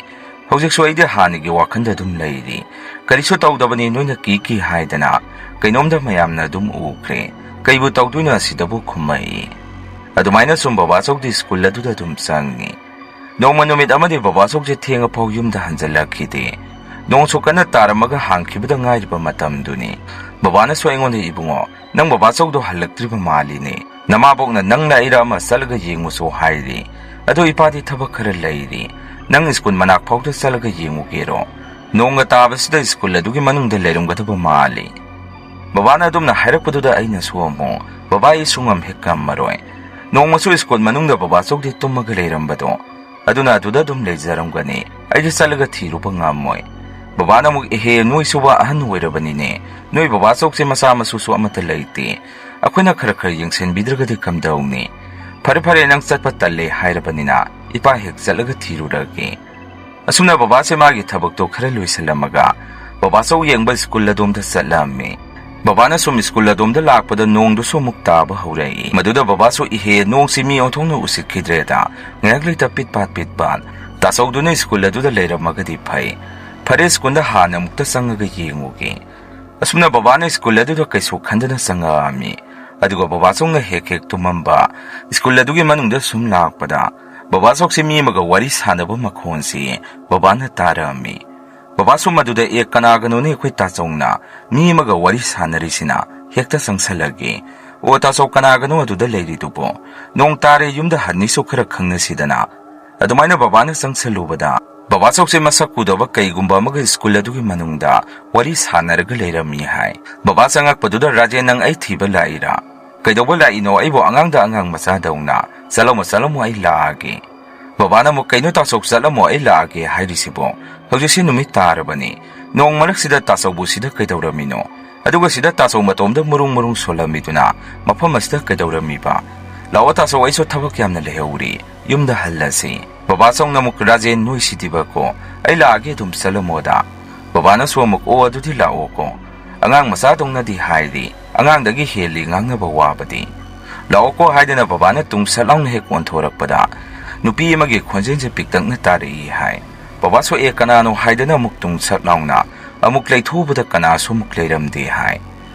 ꯍꯧꯖꯤꯛꯁꯨ ꯑꯩꯗꯤ ꯍꯥꯟꯅꯒꯤ ꯋꯥꯈꯜꯗ ꯑꯗꯨꯝ ꯂꯩꯔꯤ꯫ ꯀꯔꯤꯁꯨ ꯇꯧꯗꯕꯅꯤ, ꯅꯣꯏꯅ ꯀꯤ ꯀꯤ ꯍꯥꯏꯗꯅ ꯀꯩꯅꯣꯝꯗ ꯃꯌꯥꯝꯅ ꯑꯗꯨꯝ ꯎꯈ꯭ꯔꯦ꯫ ꯀꯩꯕꯨ ꯇꯧꯗꯣꯏꯅꯣ ꯑꯁꯤꯗꯕꯨ?" ꯈꯨꯝꯃꯛꯏ꯫ ꯑꯗꯨꯃꯥꯏꯅ ꯁꯨꯝ ꯕꯕꯥꯆꯧꯗꯤ ꯁ꯭ꯀꯨꯜ ꯑꯗꯨꯗ ꯑꯗꯨꯝ ꯆꯪꯉꯤ꯫ ꯅꯣꯡꯃ ꯅꯨꯃꯤꯠ ꯑꯃꯗꯤ ꯕꯕꯥꯆꯧꯁꯦ ꯊꯦꯡꯉꯐꯥꯎ ꯌꯨꯝꯗ ꯍꯟꯖꯜꯂꯛꯈꯤꯗꯦ꯫ ꯅꯣꯡꯁꯨ ꯀꯟꯅ ꯇꯥꯔꯝꯃꯒ ꯍꯥꯡꯈꯤꯕꯗ ꯉꯥꯏꯔꯤꯕ ꯃꯇꯝꯗꯨꯅꯤ꯫ ꯕꯕꯥꯅꯁꯨ ꯑꯩꯉꯣꯟꯗ, "ꯏꯕꯨꯡꯉꯣ, ꯅꯪ ꯕꯕꯥꯆꯧꯗꯣ ꯍꯜꯂꯛꯇ꯭ꯔꯤꯕ ꯃꯥꯜꯂꯤꯅꯦ꯫ ꯅꯃꯥꯕꯣꯛꯅ ꯅꯪꯅ ꯑꯩꯔ ꯑꯃ ꯆꯠꯂꯒ ꯌꯦꯡꯉꯨꯁꯣ ꯍꯥꯏꯔꯤ꯫ ꯑꯗꯣ ꯏꯄꯥꯗꯤ ꯊꯕꯛ ꯈꯔ ꯂꯩꯔꯤ꯫ ꯅꯪ ꯁ꯭ꯀꯨꯜ ꯃꯅꯥꯛ ꯐꯥꯎꯗ ꯆꯠꯂꯒ ꯌꯦꯡꯉꯨꯒꯦꯔꯣ? ꯅꯣꯡꯒ ꯇꯥꯕꯁꯤꯗ ꯁ꯭ꯀꯨꯜ ꯑꯗꯨꯒꯤ ꯃꯅꯨꯡꯗ ꯂꯩꯔꯝꯒꯗꯕ ꯃꯥꯜꯂꯤ꯫" ꯕꯕꯥꯅ ꯑꯗꯨꯝꯅ ꯍꯥꯏꯔꯛꯄꯗꯨꯗ ꯑꯩꯅꯁꯨ ꯑꯃꯨꯛ, "ꯕꯕꯥ, ꯑꯩ ꯁꯨꯡꯉꯝ ꯍꯦꯛ ꯉꯝꯃꯔꯣꯏ꯫ ꯅꯣꯡꯃꯁꯨ ꯁ꯭ꯀꯨꯜ ꯃꯅꯨꯡꯗ ꯕꯕꯥꯆꯧꯗꯤ ꯇꯨꯝꯃꯒ ꯂꯩꯔꯝꯕꯗꯣ, ꯑꯗꯨꯅ ꯑꯗꯨꯗ ꯑꯗꯨꯝ ꯂꯩꯖꯔꯝꯒꯅꯤ꯫ ꯑꯩꯗꯤ ꯆꯠꯂꯒ ꯊꯤꯔꯨꯕ ꯉꯝꯃꯣꯏ꯫" ꯕꯕꯥꯅ ꯑꯃꯨꯛ, "ꯑꯦꯍꯦ, ꯅꯣꯏꯁꯨꯕ ꯑꯍꯟ ꯑꯣꯏꯔꯕꯅꯤꯅꯦ꯫ ꯅꯣꯏ ꯕꯕꯥꯆꯧꯁꯦ ꯃꯆꯥ ꯃꯁꯨꯁꯨ ꯑꯃꯠꯇ ꯂꯩꯇꯦ꯫ ꯑꯩꯈꯣꯏꯅ ꯈꯔ ꯈꯔ ꯌꯦꯡꯁꯤꯟꯕꯤꯗ꯭ꯔꯒꯗꯤ ꯀꯝꯗꯧꯅꯤ? ꯐꯔꯦ ꯐꯔꯦ, ꯅꯪ ꯆꯠꯄ ꯇꯜꯂꯦ ꯍꯥꯏꯔꯕꯅꯤꯅ ꯏꯄꯥ ꯍꯦꯛ ꯆꯠꯂꯒ ꯊꯤꯔꯨꯔꯒꯦ꯫" ꯑꯁꯨꯝꯅ ꯕꯕꯥꯁꯦ ꯃꯥꯒꯤ ꯊꯕꯛꯇꯣ ꯈꯔ ꯂꯣꯏꯁꯤꯜꯂꯝꯃꯒ ꯕꯕꯥꯆꯧ ꯌꯦꯡꯕ ꯁ꯭ꯀꯨꯜ ꯑꯗꯣꯝꯗ ꯆꯠꯂꯝꯃꯤ꯫ ꯕꯕꯥꯅ ꯁꯨꯝ ꯁ꯭ꯀꯨꯜ ꯑꯗꯣꯝꯗ ꯂꯥꯛꯄꯗ ꯅꯣꯡꯗꯨꯁꯨ ꯑꯃꯨꯛ ꯇꯥꯕ ꯍꯧꯔꯛꯏ꯫ ꯃꯗꯨꯗ ꯕꯕꯥꯁꯨ, "ꯏꯍꯦ, ꯅꯣꯡꯁꯤ ꯃꯤ ꯑꯣꯟꯊꯣꯛꯅ ꯎꯁꯤꯠꯈꯤꯗ꯭ꯔꯦꯗ, ꯉꯥꯏꯍꯥꯛ ꯂꯩꯇ ꯄꯤꯠ ꯄꯥꯠ ꯄꯤꯠ ꯄꯥꯠ ꯇꯥꯆꯧꯗꯨꯅ ꯁ꯭ꯀꯨꯜ ꯑꯗꯨꯗ ꯂꯩꯔꯝꯃꯒꯗꯤ ꯐꯩ꯫ ꯐꯔꯦ, ꯁ꯭ꯀꯨꯜꯗ ꯍꯥꯟꯅ ꯑꯃꯨꯛꯇ ꯆꯪꯉꯒ ꯌꯦꯡꯉꯨꯒꯦ"꯫ ꯑꯁꯨꯝꯅ ꯕꯕꯥꯅ ꯁ꯭ꯀꯨꯜ ꯑꯗꯨꯗ ꯀꯩꯁꯨ ꯈꯟꯗꯅ ꯆꯪꯉꯛꯑꯝꯃꯤ꯫ ꯑꯗꯨꯒ ꯕꯕꯥ ꯆꯧꯅ ꯍꯦꯛ ꯍꯦꯛ ꯇꯨꯝꯃꯝꯕ ꯁ꯭ꯀꯨꯜ ꯑꯗꯨꯒꯤ ꯃꯅꯨꯡꯗ ꯁꯨꯝ ꯂꯥꯛꯄꯗ, ꯕꯕꯥ ꯆꯧꯁꯤ ꯃꯤ ꯑꯃꯒ ꯋꯥꯔꯤ ꯁꯥꯟꯅꯕ ꯃꯈꯣꯟꯁꯤ ꯕꯕꯥꯅ ꯇꯥꯔꯛꯑꯝꯃꯤ꯫ ꯕꯕꯥꯁꯨ ꯃꯗꯨꯗ, "ꯑꯦ, ꯀꯅꯥꯒꯅꯣꯅꯦ ꯑꯩꯈꯣꯏ ꯇꯥꯆꯧꯅ ꯃꯤ ꯑꯃꯒ ꯋꯥꯔꯤ ꯁꯥꯟꯅꯔꯤꯁꯤꯅ?" ꯍꯦꯛꯇ ꯆꯪꯁꯜꯂꯒꯦ꯫ "ꯑꯣ ꯇꯥꯆꯧ, ꯀꯅꯥꯒꯅꯣ ꯑꯗꯨꯗ ꯂꯩꯔꯤꯗꯨꯕꯣ? ꯅꯣꯡ ꯇꯥꯔꯦ, ꯌꯨꯝꯗ ꯍꯟꯅꯤꯁꯨ ꯈꯔ ꯈꯪꯅꯁꯤꯗꯅ"꯫ ꯑꯗꯨꯃꯥꯏꯅ ꯕꯕꯥꯅ ꯆꯪꯁꯜꯂꯨꯕꯗ, ꯕꯕꯥ ꯆꯧꯁꯦ ꯃꯁꯛ ꯎꯗꯕ ꯀꯩꯒꯨꯝꯕ ꯑꯃꯒ ꯁ꯭ꯀꯨꯜ ꯑꯗꯨꯒꯤ ꯃꯅꯨꯡꯗ ꯋꯥꯔꯤ ꯁꯥꯟꯅꯔꯒ ꯂꯩꯔꯝꯃꯤ ꯍꯥꯏ꯫ ꯕꯕꯥ ꯆꯪꯉꯛꯄꯗꯨꯗ, "ꯔꯥꯖꯦꯟ, ꯅꯪ ꯑꯩ ꯊꯤꯕ ꯂꯥꯛꯏꯔꯥ? ꯀꯩꯗꯧꯕ ꯂꯥꯛꯏꯅꯣ? ꯑꯩꯕꯨ ꯑꯉꯥꯡꯗ ꯑꯉꯥꯡ ꯃꯆꯥꯗꯧꯅ ꯆꯠꯂꯝꯃꯣ, ꯆꯠꯂꯝꯃꯣ, ꯑꯩ ꯂꯥꯛꯑꯒꯦ"꯫ ꯕꯕꯥꯅ ꯑꯃꯨꯛ, "ꯀꯩꯅꯣ ꯇꯥꯆꯧ, ꯆꯠꯂꯝꯃꯣ, ꯑꯩ ꯂꯥꯛꯑꯒꯦ" ꯍꯥꯏꯔꯤꯁꯤꯕꯣ? ꯍꯧꯖꯤꯛꯁꯤ ꯅꯨꯃꯤꯠ ꯇꯥꯔꯕꯅꯤ꯫ ꯅꯣꯡ ꯃꯔꯛꯁꯤꯗ ꯇꯥꯆꯧꯕꯨ ꯁꯤꯗ ꯀꯩꯗꯧꯔꯝꯃꯤꯅꯣ? ꯑꯗꯨꯒ ꯁꯤꯗ ꯇꯥꯆꯧ ꯃꯇꯣꯝꯗ ꯃꯔꯨꯡ ꯃꯔꯨꯡ ꯁꯣꯜꯂꯝꯃꯤꯗꯨꯅ ꯃꯐꯝ ꯑꯁꯤꯗ ꯀꯩꯗꯧꯔꯝꯃꯤꯕ? "ꯂꯥꯛꯑꯣ ꯇꯥꯆꯧ, ꯑꯩꯁꯨ ꯊꯕꯛ ꯌꯥꯝꯅ ꯂꯩꯍꯧꯔꯤ, ꯌꯨꯝꯗ ꯍꯜꯂꯁꯤ"꯫ ꯕꯕꯥ ꯆꯧꯅ ꯑꯃꯨꯛ, "ꯔꯥꯖꯦꯟ, ꯅꯣꯏꯁꯤꯗꯤꯕꯀꯣ, ꯑꯩ ꯂꯥꯛꯑꯒꯦ, ꯑꯗꯨꯝ ꯆꯠꯂꯝꯃꯣꯗ"꯫ ꯕꯕꯥꯅꯁꯨ ꯑꯃꯨꯛ, "ꯑꯣ, ꯑꯗꯨꯗꯤ ꯂꯥꯛꯑꯣꯀꯣ꯫ ꯑꯉꯥꯡ ꯃꯆꯥꯗꯧꯅꯗꯤ ꯍꯥꯏꯔꯤ, ꯑꯉꯥꯡꯗꯒꯤ ꯍꯦꯜꯂꯤ ꯉꯥꯡꯅꯕ ꯋꯥꯕꯗꯤ"꯫ "ꯂꯥꯛꯑꯣꯀꯣ" ꯍꯥꯏꯗꯅ ꯕꯕꯥꯅ ꯇꯨꯡ ꯁꯠ ꯂꯥꯎꯅ ꯍꯦꯛ ꯑꯣꯟꯊꯣꯔꯛꯄꯗ, ꯅꯨꯄꯤ ꯑꯃꯒꯤ ꯈꯣꯟꯖꯦꯜꯁꯦ ꯄꯤꯛꯇꯛꯅ ꯇꯥꯔꯛꯏ ꯍꯥꯏ꯫ ꯕꯕꯥꯁꯨ, "ꯑꯦ, ꯀꯅꯥꯅꯣ?" ꯍꯥꯏꯗꯅ ꯑꯃꯨꯛ ꯇꯨꯡ ꯁꯠ ꯂꯥꯎꯅ ꯑꯃꯨꯛ ꯂꯩꯊꯣꯛꯎꯕꯗ ꯀꯅꯥꯁꯨ ꯑꯃꯨꯛ ꯂꯩꯔꯝꯗꯦ ꯍꯥꯏ꯫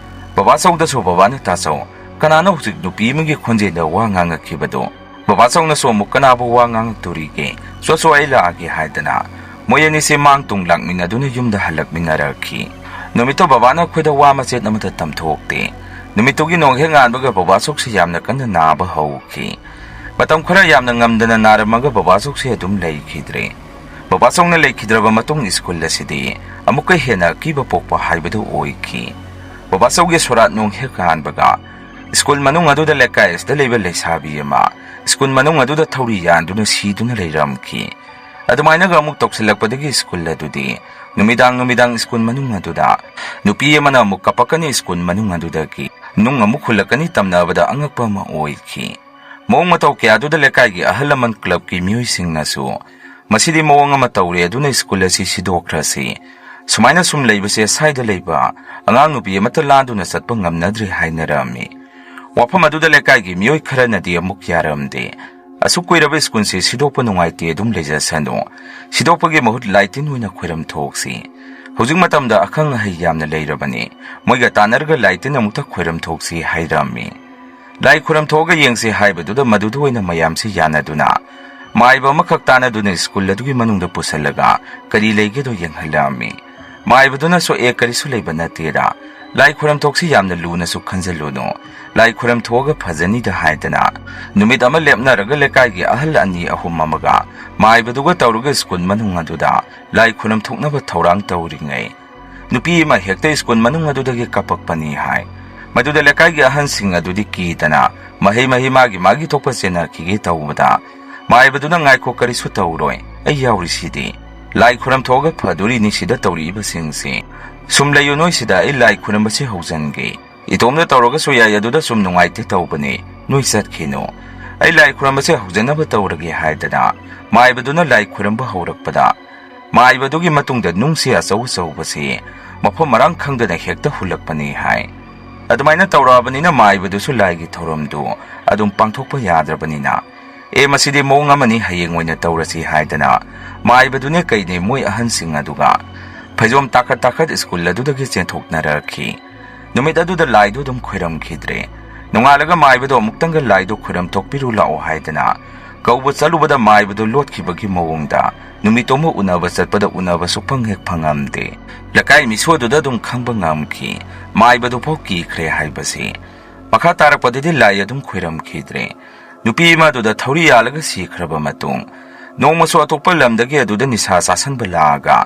ꯕꯕꯥ ꯆꯧꯗꯁꯨ ꯕꯕꯥꯅ, "ꯇꯥꯆꯧ, ꯀꯅꯥꯅꯣ ꯍꯧꯖꯤꯛ ꯅꯨꯄꯤ ꯑꯃꯒꯤ ꯈꯣꯟꯖꯦꯜꯗ ꯋꯥ ꯉꯥꯡꯉꯛꯈꯤꯕꯗꯣ?" ꯕꯕꯥ ꯆꯧꯅꯁꯨ ꯑꯃꯨꯛ, "ꯀꯅꯥꯕꯨ ꯋꯥ ꯉꯥꯡꯉꯛꯇꯣꯔꯤꯒꯦ? ꯆꯣ ꯆꯣ, ꯑꯩ ꯂꯥꯛꯑꯒꯦ" ꯍꯥꯏꯗꯅ ꯃꯣꯏ ꯑꯅꯤꯁꯦ ꯃꯥꯡ ꯇꯨꯡ ꯂꯥꯛꯃꯤꯟꯅꯗꯨꯅ ꯌꯨꯝꯗ ꯍꯜꯂꯛꯃꯤꯟꯅꯔꯛꯈꯤ꯫ ꯅꯨꯃꯤꯠꯇꯣ ꯕꯕꯥꯅ ꯑꯩꯈꯣꯏꯗ ꯋꯥ ꯃꯆꯦꯠ ꯑꯃꯠꯇ ꯇꯝꯊꯣꯛꯇꯦ꯫ ꯅꯨꯃꯤꯠꯇꯨꯒꯤ ꯅꯣꯡ ꯍꯦꯛ ꯉꯥꯟꯕꯒ ꯕꯕꯥ ꯆꯧꯁꯤ ꯌꯥꯝꯅ ꯀꯟꯅ ꯅꯥꯕ ꯍꯧꯈꯤ꯫ ꯃꯇꯝ ꯈꯔ ꯌꯥꯝꯅ ꯉꯝꯗꯅ ꯅꯥꯔꯝꯃꯒ ꯕꯕꯥ ꯆꯧꯁꯤ ꯑꯗꯨꯝ ꯂꯩꯈꯤꯗ꯭ꯔꯦ꯫ ꯕꯕꯥ ꯆꯧꯅ ꯂꯩꯈꯤꯗ꯭ꯔꯕ ꯃꯇꯨꯡ ꯁ꯭ꯀꯨꯜ ꯑꯁꯤꯗꯤ ꯑꯃꯨꯛꯀ ꯍꯦꯟꯅ ꯑꯀꯤꯕ ꯄꯣꯛꯄ ꯍꯥꯏꯕꯗꯨ ꯑꯣꯏꯈꯤ꯫ ꯕꯕꯥ ꯆꯧꯒꯤ ꯁꯣꯔꯥꯠ ꯅꯣꯡ ꯍꯦꯛ ꯉꯥꯟꯕꯒ ꯁ꯭ꯀꯨꯜ ꯃꯅꯨꯡ ꯑꯗꯨꯗ ꯂꯩꯀꯥꯏ ꯑꯁꯤꯗ ꯂꯩꯕ ꯂꯩꯁꯥꯕꯤ ꯑꯃ ꯁ꯭ꯀꯨꯜ ꯃꯅꯨꯡ ꯑꯗꯨꯗ ꯊꯧꯔꯤ ꯌꯥꯟꯗꯨꯅ ꯁꯤꯗꯨꯅ ꯂꯩꯔꯝꯈꯤ꯫ ꯑꯗꯨꯃꯥꯏꯅꯒ ꯑꯃꯨꯛ ꯇꯧꯁꯤꯜꯂꯛꯄꯗꯒꯤ ꯁ꯭ꯀꯨꯜ ꯑꯗꯨꯗꯤ ꯅꯨꯃꯤꯗꯥꯡ ꯅꯨꯃꯤꯗꯥꯡ ꯁ꯭ꯀꯨꯜ ꯃꯅꯨꯡ ꯑꯗꯨꯗ ꯅꯨꯄꯤ ꯑꯃꯅ ꯑꯃꯨꯛ ꯀꯞꯄꯛꯀꯅꯤ, ꯁ꯭ꯀꯨꯜ ꯃꯅꯨꯡ ꯑꯗꯨꯗꯒꯤ ꯅꯨꯡ ꯑꯃꯨꯛ ꯍꯨꯜꯂꯛꯀꯅꯤ ꯇꯝꯅꯕꯗ ꯑꯉꯛꯄ ꯑꯃ ꯑꯣꯏꯈꯤ꯫ ꯃꯑꯣꯡ ꯃꯇꯧ ꯀꯌꯥꯗꯨꯗ ꯂꯩꯀꯥꯏꯒꯤ ꯑꯍꯜ ꯂꯃꯟ ꯀ꯭ꯂꯕꯀꯤ ꯃꯤꯑꯣꯏꯁꯤꯡꯅꯁꯨ, "ꯃꯁꯤꯗꯤ ꯃꯑꯣꯡ ꯑꯃ ꯇꯧꯔꯦ, ꯑꯗꯨꯅ ꯁ꯭ꯀꯨꯜ ꯑꯁꯤ ꯁꯤꯗꯣꯛꯈ꯭ꯔꯁꯤ, ꯁꯨꯃꯥꯏꯅ ꯁꯨꯝ ꯂꯩꯕꯁꯦ ꯁ꯭ꯋꯥꯏꯗ ꯂꯩꯕ ꯑꯉꯥꯡ ꯅꯨꯄꯤ ꯑꯃꯠꯇ ꯂꯥꯟꯗꯨꯅ ꯆꯠꯄ ꯉꯝꯅꯗ꯭ꯔꯦ ꯍꯥꯏꯅꯔꯝꯃꯤ꯫ ꯋꯥꯐꯝ ꯑꯗꯨꯗ ꯂꯩꯀꯥꯏꯒꯤ ꯃꯤꯑꯣꯏ ꯈꯔꯅꯗꯤ ꯑꯃꯨꯛ ꯌꯥꯔꯝꯗꯦ꯫ "ꯑꯁꯨꯛ ꯀꯨꯏꯔꯕ ꯁ꯭ꯀꯨꯜꯁꯤ ꯁꯤꯗꯣꯛꯄ ꯅꯨꯡꯉꯥꯏꯇꯦ, ꯑꯗꯨꯝ ꯂꯩꯖꯁꯅꯨ꯫ ꯁꯤꯗꯣꯛꯄꯒꯤ ꯃꯍꯨꯠ ꯂꯥꯏ ꯇꯤꯟ ꯑꯣꯏꯅ ꯈꯣꯏꯔꯝ ꯊꯣꯛꯁꯤ꯫ ꯍꯧꯖꯤꯛ ꯃꯇꯝꯗ ꯑꯈꯪ ꯑꯍꯩ ꯌꯥꯝꯅ ꯂꯩꯔꯕꯅꯤ꯫ ꯃꯣꯏꯒ ꯇꯥꯟꯅꯔꯒ ꯂꯥꯏ ꯇꯤꯟ ꯑꯃꯨꯛꯇ ꯈꯣꯏꯔꯝ ꯊꯣꯛꯁꯤ" ꯍꯥꯏꯔꯝꯃꯤ꯫ ꯂꯥꯏ ꯈꯨꯔꯝ ꯊꯣꯛꯑꯒ ꯌꯦꯡꯁꯤ ꯍꯥꯏꯕꯗꯨꯗ ꯃꯗꯨꯗ ꯑꯣꯏꯅ ꯃꯌꯥꯝꯁꯤ ꯌꯥꯅꯗꯨꯅ ꯃꯥꯏꯕ ꯑꯃꯈꯛ ꯇꯥꯟꯅꯗꯨꯅ ꯁ꯭ꯀꯨꯜ ꯑꯗꯨꯒꯤ ꯃꯅꯨꯡꯗ ꯄꯨꯁꯤꯜꯂꯒ ꯀꯔꯤ ꯂꯩꯒꯦꯗꯣ ꯌꯦꯡꯍꯜꯂꯛꯑꯝꯃꯤ꯫ ꯃꯥꯏꯕꯗꯨꯅꯁꯨ "ꯑꯦ, ꯀꯔꯤꯁꯨ ꯂꯩꯕ ꯅꯠꯇꯦꯗ, ꯂꯥꯏ ꯈꯨꯔꯝ ꯊꯣꯛꯁꯤ, ꯌꯥꯝꯅ ꯂꯨꯅꯁꯨ ꯈꯟꯖꯜꯂꯨꯅꯨ, ꯂꯥꯏ ꯈꯨꯔꯝ ꯊꯣꯛꯑꯒ ꯐꯖꯅꯤꯗ" ꯍꯥꯏꯗꯅ ꯅꯨꯃꯤꯠ ꯑꯃ ꯂꯦꯞꯅꯔꯒ ꯂꯩꯀꯥꯏꯒꯤ ꯑꯍꯜ ꯑꯅꯤ ꯑꯍꯨꯝ ꯑꯃꯒ ꯃꯥꯏꯕꯗꯨꯒ ꯇꯧꯔꯒ ꯁ꯭ꯀꯨꯜ ꯃꯅꯨꯡ ꯑꯗꯨꯗ ꯂꯥꯏ ꯈꯨꯔꯝ ꯊꯣꯛꯅꯕ ꯊꯧꯔꯥꯡ ꯇꯧꯔꯤꯉꯩ, ꯅꯨꯄꯤ ꯑꯃ ꯍꯦꯛꯇ ꯁ꯭ꯀꯨꯜ ꯃꯅꯨꯡ ꯑꯗꯨꯗꯒꯤ ꯀꯥꯄꯛꯄꯅꯤ ꯍꯥꯏ꯫ ꯃꯗꯨꯗ ꯂꯩꯀꯥꯏꯒꯤ ꯑꯍꯟꯁꯤꯡ ꯑꯗꯨꯗꯤ ꯀꯤꯗꯅ ꯃꯍꯩ ꯃꯍꯩ ꯃꯥꯒꯤ ꯃꯥꯒꯤ ꯊꯣꯛꯄ ꯆꯦꯟꯅꯈꯤꯒꯦ ꯇꯧꯕꯗ, ꯃꯥꯏꯕꯗꯨꯅ "ꯉꯥꯏꯈꯣ, ꯀꯔꯤꯁꯨ ꯇꯧꯔꯣꯏ, ꯑꯩ ꯌꯥꯎꯔꯤꯁꯤꯗꯤ꯫ ꯂꯥꯏ ꯈꯨꯔꯝ ꯊꯣꯛꯑꯒ ꯐꯗꯣꯔꯤꯅꯤ ꯁꯤꯗ ꯇꯧꯔꯤꯕꯁꯤꯡꯁꯤ꯫ ꯁꯨꯝ ꯂꯩꯌꯨ ꯅꯣꯏ ꯁꯤꯗ, ꯑꯩ ꯂꯥꯏ ꯈꯨꯔꯝꯕꯁꯤ ꯍꯧꯖꯟꯒꯦ꯫ ꯏꯇꯣꯝꯗ ꯇꯧꯔꯒꯁꯨ ꯌꯥꯏ, ꯑꯗꯨꯗ ꯁꯨꯝ ꯅꯨꯡꯉꯥꯏꯇꯦ ꯇꯧꯕꯅꯤ, ꯅꯣꯏ ꯆꯠꯈꯤꯅꯨ꯫ ꯑꯩ ꯂꯥꯏ ꯈꯨꯔꯝꯕꯁꯦ ꯍꯧꯖꯅꯕ ꯇꯧꯔꯒꯦ" ꯍꯥꯏꯗꯅ ꯃꯥꯏꯕꯗꯨꯅ ꯂꯥꯏ ꯈꯨꯔꯝꯕ ꯍꯧꯔꯛꯄꯗ, ꯃꯥꯏꯕꯗꯨꯒꯤ ꯃꯇꯨꯡꯗ ꯅꯨꯡꯁꯤ ꯑꯆꯧ ꯑꯆꯧꯕꯁꯤ ꯃꯐꯝ ꯃꯔꯥꯡ ꯈꯪꯗꯅ ꯍꯦꯛꯇ ꯍꯨꯜꯂꯛꯄꯅꯤ ꯍꯥꯏ꯫ ꯑꯗꯨꯃꯥꯏꯅ ꯇꯧꯔꯛꯑꯕꯅꯤꯅ ꯃꯥꯏꯕꯗꯨꯁꯨ ꯂꯥꯏꯒꯤ ꯊꯧꯔꯝꯗꯨ ꯑꯗꯨꯝ ꯄꯥꯡꯊꯣꯛꯄ ꯌꯥꯗ꯭ꯔꯕꯅꯤꯅ, "ꯑꯦ, ꯃꯁꯤꯗꯤ ꯃꯑꯣꯡ ꯑꯃꯅꯤ, ꯍꯌꯦꯡ ꯑꯣꯏꯅ ꯇꯧꯔꯁꯤ" ꯍꯥꯏꯗꯅ ꯃꯥꯏꯕꯗꯨꯅꯦ ꯀꯩꯅꯦ ꯃꯣꯏ ꯑꯍꯟꯁꯤꯡ ꯑꯗꯨꯒ ꯐꯩꯖꯣꯝ ꯇꯥꯈꯠ ꯇꯥꯈꯠ ꯁ꯭ꯀꯨꯜ ꯑꯗꯨꯗꯒꯤ ꯆꯦꯟꯊꯣꯛꯅꯔꯛꯈꯤ꯫ ꯅꯨꯃꯤꯠ ꯑꯗꯨꯗ ꯂꯥꯏꯗꯨ ꯑꯗꯨꯝ ꯈꯣꯏꯔꯝꯈꯤꯗ꯭ꯔꯦ꯫ ꯅꯣꯡꯉꯥꯜꯂꯒ ꯃꯥꯏꯕꯗꯣ "ꯑꯃꯨꯛꯇꯪꯒ ꯂꯥꯏꯗꯣ ꯈꯣꯏꯔꯝ ꯊꯣꯛꯄꯤꯔꯨ ꯂꯥꯛꯑꯣ" ꯍꯥꯏꯗꯅ ꯀꯧꯕ ꯆꯠꯂꯨꯕꯗ ꯃꯥꯏꯕꯗꯣ ꯂꯣꯠꯈꯤꯕꯒꯤ ꯃꯑꯣꯡꯗ ꯅꯨꯃꯤꯠꯇꯣꯃ ꯎꯅꯕ ꯆꯠꯄꯗ ꯎꯅꯕ ꯁꯨꯛꯐꯪ ꯍꯦꯛ ꯐꯪꯉꯝꯗꯦ꯫ ꯂꯩꯀꯥꯏ ꯃꯤꯁꯨ ꯑꯗꯨꯗ ꯑꯗꯨꯝ ꯈꯪꯕ ꯉꯝꯈꯤ꯫ ꯃꯥꯏꯕꯗꯨꯐꯥꯎ ꯀꯤꯈ꯭ꯔꯦ ꯍꯥꯏꯕꯁꯤ꯫ ꯃꯈꯥ ꯇꯥꯔꯛꯄꯗꯗꯤ ꯂꯥꯏ ꯑꯗꯨꯝ ꯈꯣꯏꯔꯝꯈꯤꯗ꯭ꯔꯦ꯫ ꯅꯨꯄꯤ ꯑꯃ ꯑꯗꯨꯗ ꯊꯧꯔꯤ ꯌꯥꯜꯂꯒ ꯁꯤꯈ꯭ꯔꯕ ꯃꯇꯨꯡ, ꯅꯣꯡꯃꯁꯨ ꯑꯇꯣꯞꯄ ꯂꯝꯗꯒꯤ ꯑꯗꯨꯗ ꯅꯤꯁꯥ ꯆꯥꯁꯟꯕ ꯂꯥꯛꯑꯒ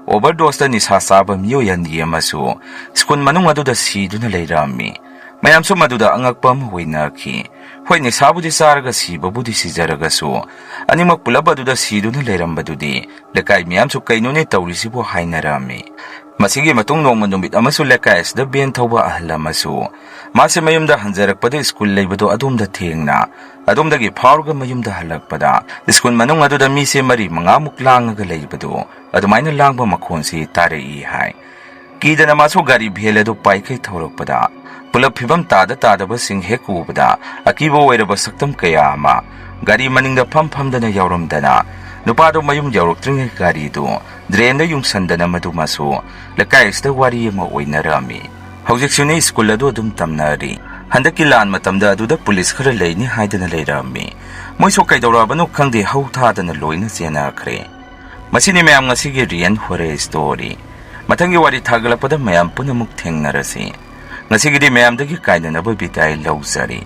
ꯑꯣꯚꯔꯗꯣꯁꯇ ꯅꯤꯁꯥ ꯆꯥꯕ ꯃꯤꯑꯣꯏ ꯑꯅꯤ ꯑꯃꯁꯨ ꯁ꯭ꯀꯨꯜ ꯃꯅꯨꯡ ꯑꯗꯨꯗ ꯁꯤꯗꯨꯅ ꯂꯩꯔꯝꯃꯤ꯫ ꯃꯌꯥꯝꯁꯨ ꯃꯗꯨꯗ ꯑꯉꯛꯄ ꯑꯃ ꯑꯣꯏꯅꯈꯤ꯫ ꯍꯣꯏ, ꯅꯤꯁꯥꯕꯨꯗꯤ ꯆꯥꯔꯒ ꯁꯤꯕꯕꯨꯗꯤ ꯁꯤꯖꯔꯒꯁꯨ, ꯑꯅꯤꯃꯛ ꯄꯨꯂꯞ ꯑꯗꯨꯗ ꯁꯤꯗꯨꯅ ꯂꯩꯔꯝꯕꯗꯨꯗꯤ ꯂꯩꯀꯥꯏ ꯃꯤꯌꯥꯝꯁꯨ "ꯀꯩꯅꯣꯅꯦ ꯇꯧꯔꯤꯁꯤꯕꯨ?" ꯍꯥꯏꯅꯔꯝꯃꯤ꯫ ꯃꯁꯤꯒꯤ ꯃꯇꯨꯡ ꯅꯣꯡꯃ ꯅꯨꯃꯤꯠ ꯑꯃꯁꯨ ꯂꯩꯀꯥꯏ ꯑꯁꯤꯗ ꯚꯦꯟ ꯊꯧꯕ ꯑꯍꯜ ꯑꯃꯁꯨ ꯃꯥꯁꯦ ꯃꯌꯨꯝꯗ ꯍꯟꯖꯔꯛꯄꯗ ꯁ꯭ꯀꯨꯜ ꯂꯩꯕꯗꯣ ꯑꯗꯣꯝꯗ ꯊꯦꯡꯅ, ꯑꯗꯣꯝꯗꯒꯤ ꯐꯥꯎꯔꯒ ꯃꯌꯨꯝꯗ ꯍꯜꯂꯛꯄꯗ ꯁ꯭ꯀꯨꯜ ꯃꯅꯨꯡ ꯑꯗꯨꯗ ꯃꯤꯁꯦ ꯃꯔꯤ ꯃꯉꯥꯃꯨꯛ ꯂꯥꯡꯉꯒ ꯂꯩꯕꯗꯣ ꯑꯗꯨꯃꯥꯏꯅ ꯂꯥꯡꯕ ꯃꯈꯣꯟꯁꯤ ꯇꯥꯔꯛꯏ ꯍꯥꯏ꯫ ꯀꯤꯗꯅ ꯃꯥꯁꯨ ꯒꯥꯔꯤ ꯚꯦꯟ ꯑꯗꯨ ꯄꯥꯏꯈꯩ ꯊꯧꯔꯛꯄꯗ ꯄꯨꯂꯞ ꯐꯤꯕꯝ ꯇꯥꯗ ꯇꯥꯗꯕꯁꯤꯡ ꯍꯦꯛ ꯎꯕꯗ ꯑꯀꯤꯕ ꯑꯣꯏꯔꯕ ꯁꯛꯇꯝ ꯀꯌꯥ ꯑꯃ ꯒꯥꯔꯤ ꯃꯅꯤꯡꯗ ꯐꯝ ꯐꯝꯗꯅ ꯌꯥꯎꯔꯝꯗꯅ ꯅꯨꯄꯥꯗꯨ ꯃꯌꯨꯝ ꯌꯧꯔꯛꯇ꯭ꯔꯤꯉꯩ ꯒꯥꯔꯤꯗꯨ ꯗ꯭ꯔꯦꯟꯗ ꯌꯨꯡꯁꯟꯗꯅ ꯃꯗꯨꯃꯁꯨ ꯂꯩꯀꯥꯏ ꯑꯁꯤꯗ ꯋꯥꯔꯤ ꯑꯃ ꯑꯣꯏꯅꯔꯝꯃꯤ꯫ ꯍꯧꯖꯤꯛꯁꯨꯅꯤ ꯁ꯭ꯀꯨꯜ ꯑꯗꯨ ꯑꯗꯨꯝ ꯇꯝꯅꯔꯤ꯫ ꯍꯟꯗꯛꯀꯤ ꯂꯥꯟ ꯃꯇꯝꯗ ꯑꯗꯨꯗ ꯄꯨꯂꯤꯁ ꯈꯔ ꯂꯩꯅꯤ ꯍꯥꯏꯗꯅ ꯂꯩꯔꯝꯃꯤ꯫ ꯃꯣꯏꯁꯨ ꯀꯩꯗꯧꯔꯛꯑꯕꯅꯣ ꯈꯪꯗꯦ, ꯍꯧ ꯊꯥꯗꯅ ꯂꯣꯏꯅ ꯆꯦꯟꯅꯈ꯭ꯔꯦ꯫ ꯃꯁꯤꯅꯤ ꯃꯌꯥꯝ ꯉꯁꯤꯒꯤ ꯔꯤꯌꯦꯜ ꯍꯣꯔꯔ ꯁ꯭ꯇꯣꯔꯤ꯫ ꯃꯊꯪꯒꯤ ꯋꯥꯔꯤ ꯊꯥꯒꯠꯂꯛꯄꯗ ꯃꯌꯥꯝ ꯄꯨꯟꯅꯃꯨꯛ ꯊꯦꯡꯅꯔꯁꯤ꯫ ꯉꯁꯤꯒꯤꯗꯤ ꯃꯌꯥꯝꯗꯒꯤ ꯀꯥꯏꯅꯅꯕ ꯕꯤꯗꯥꯏ ꯂꯧꯖꯔꯤ꯫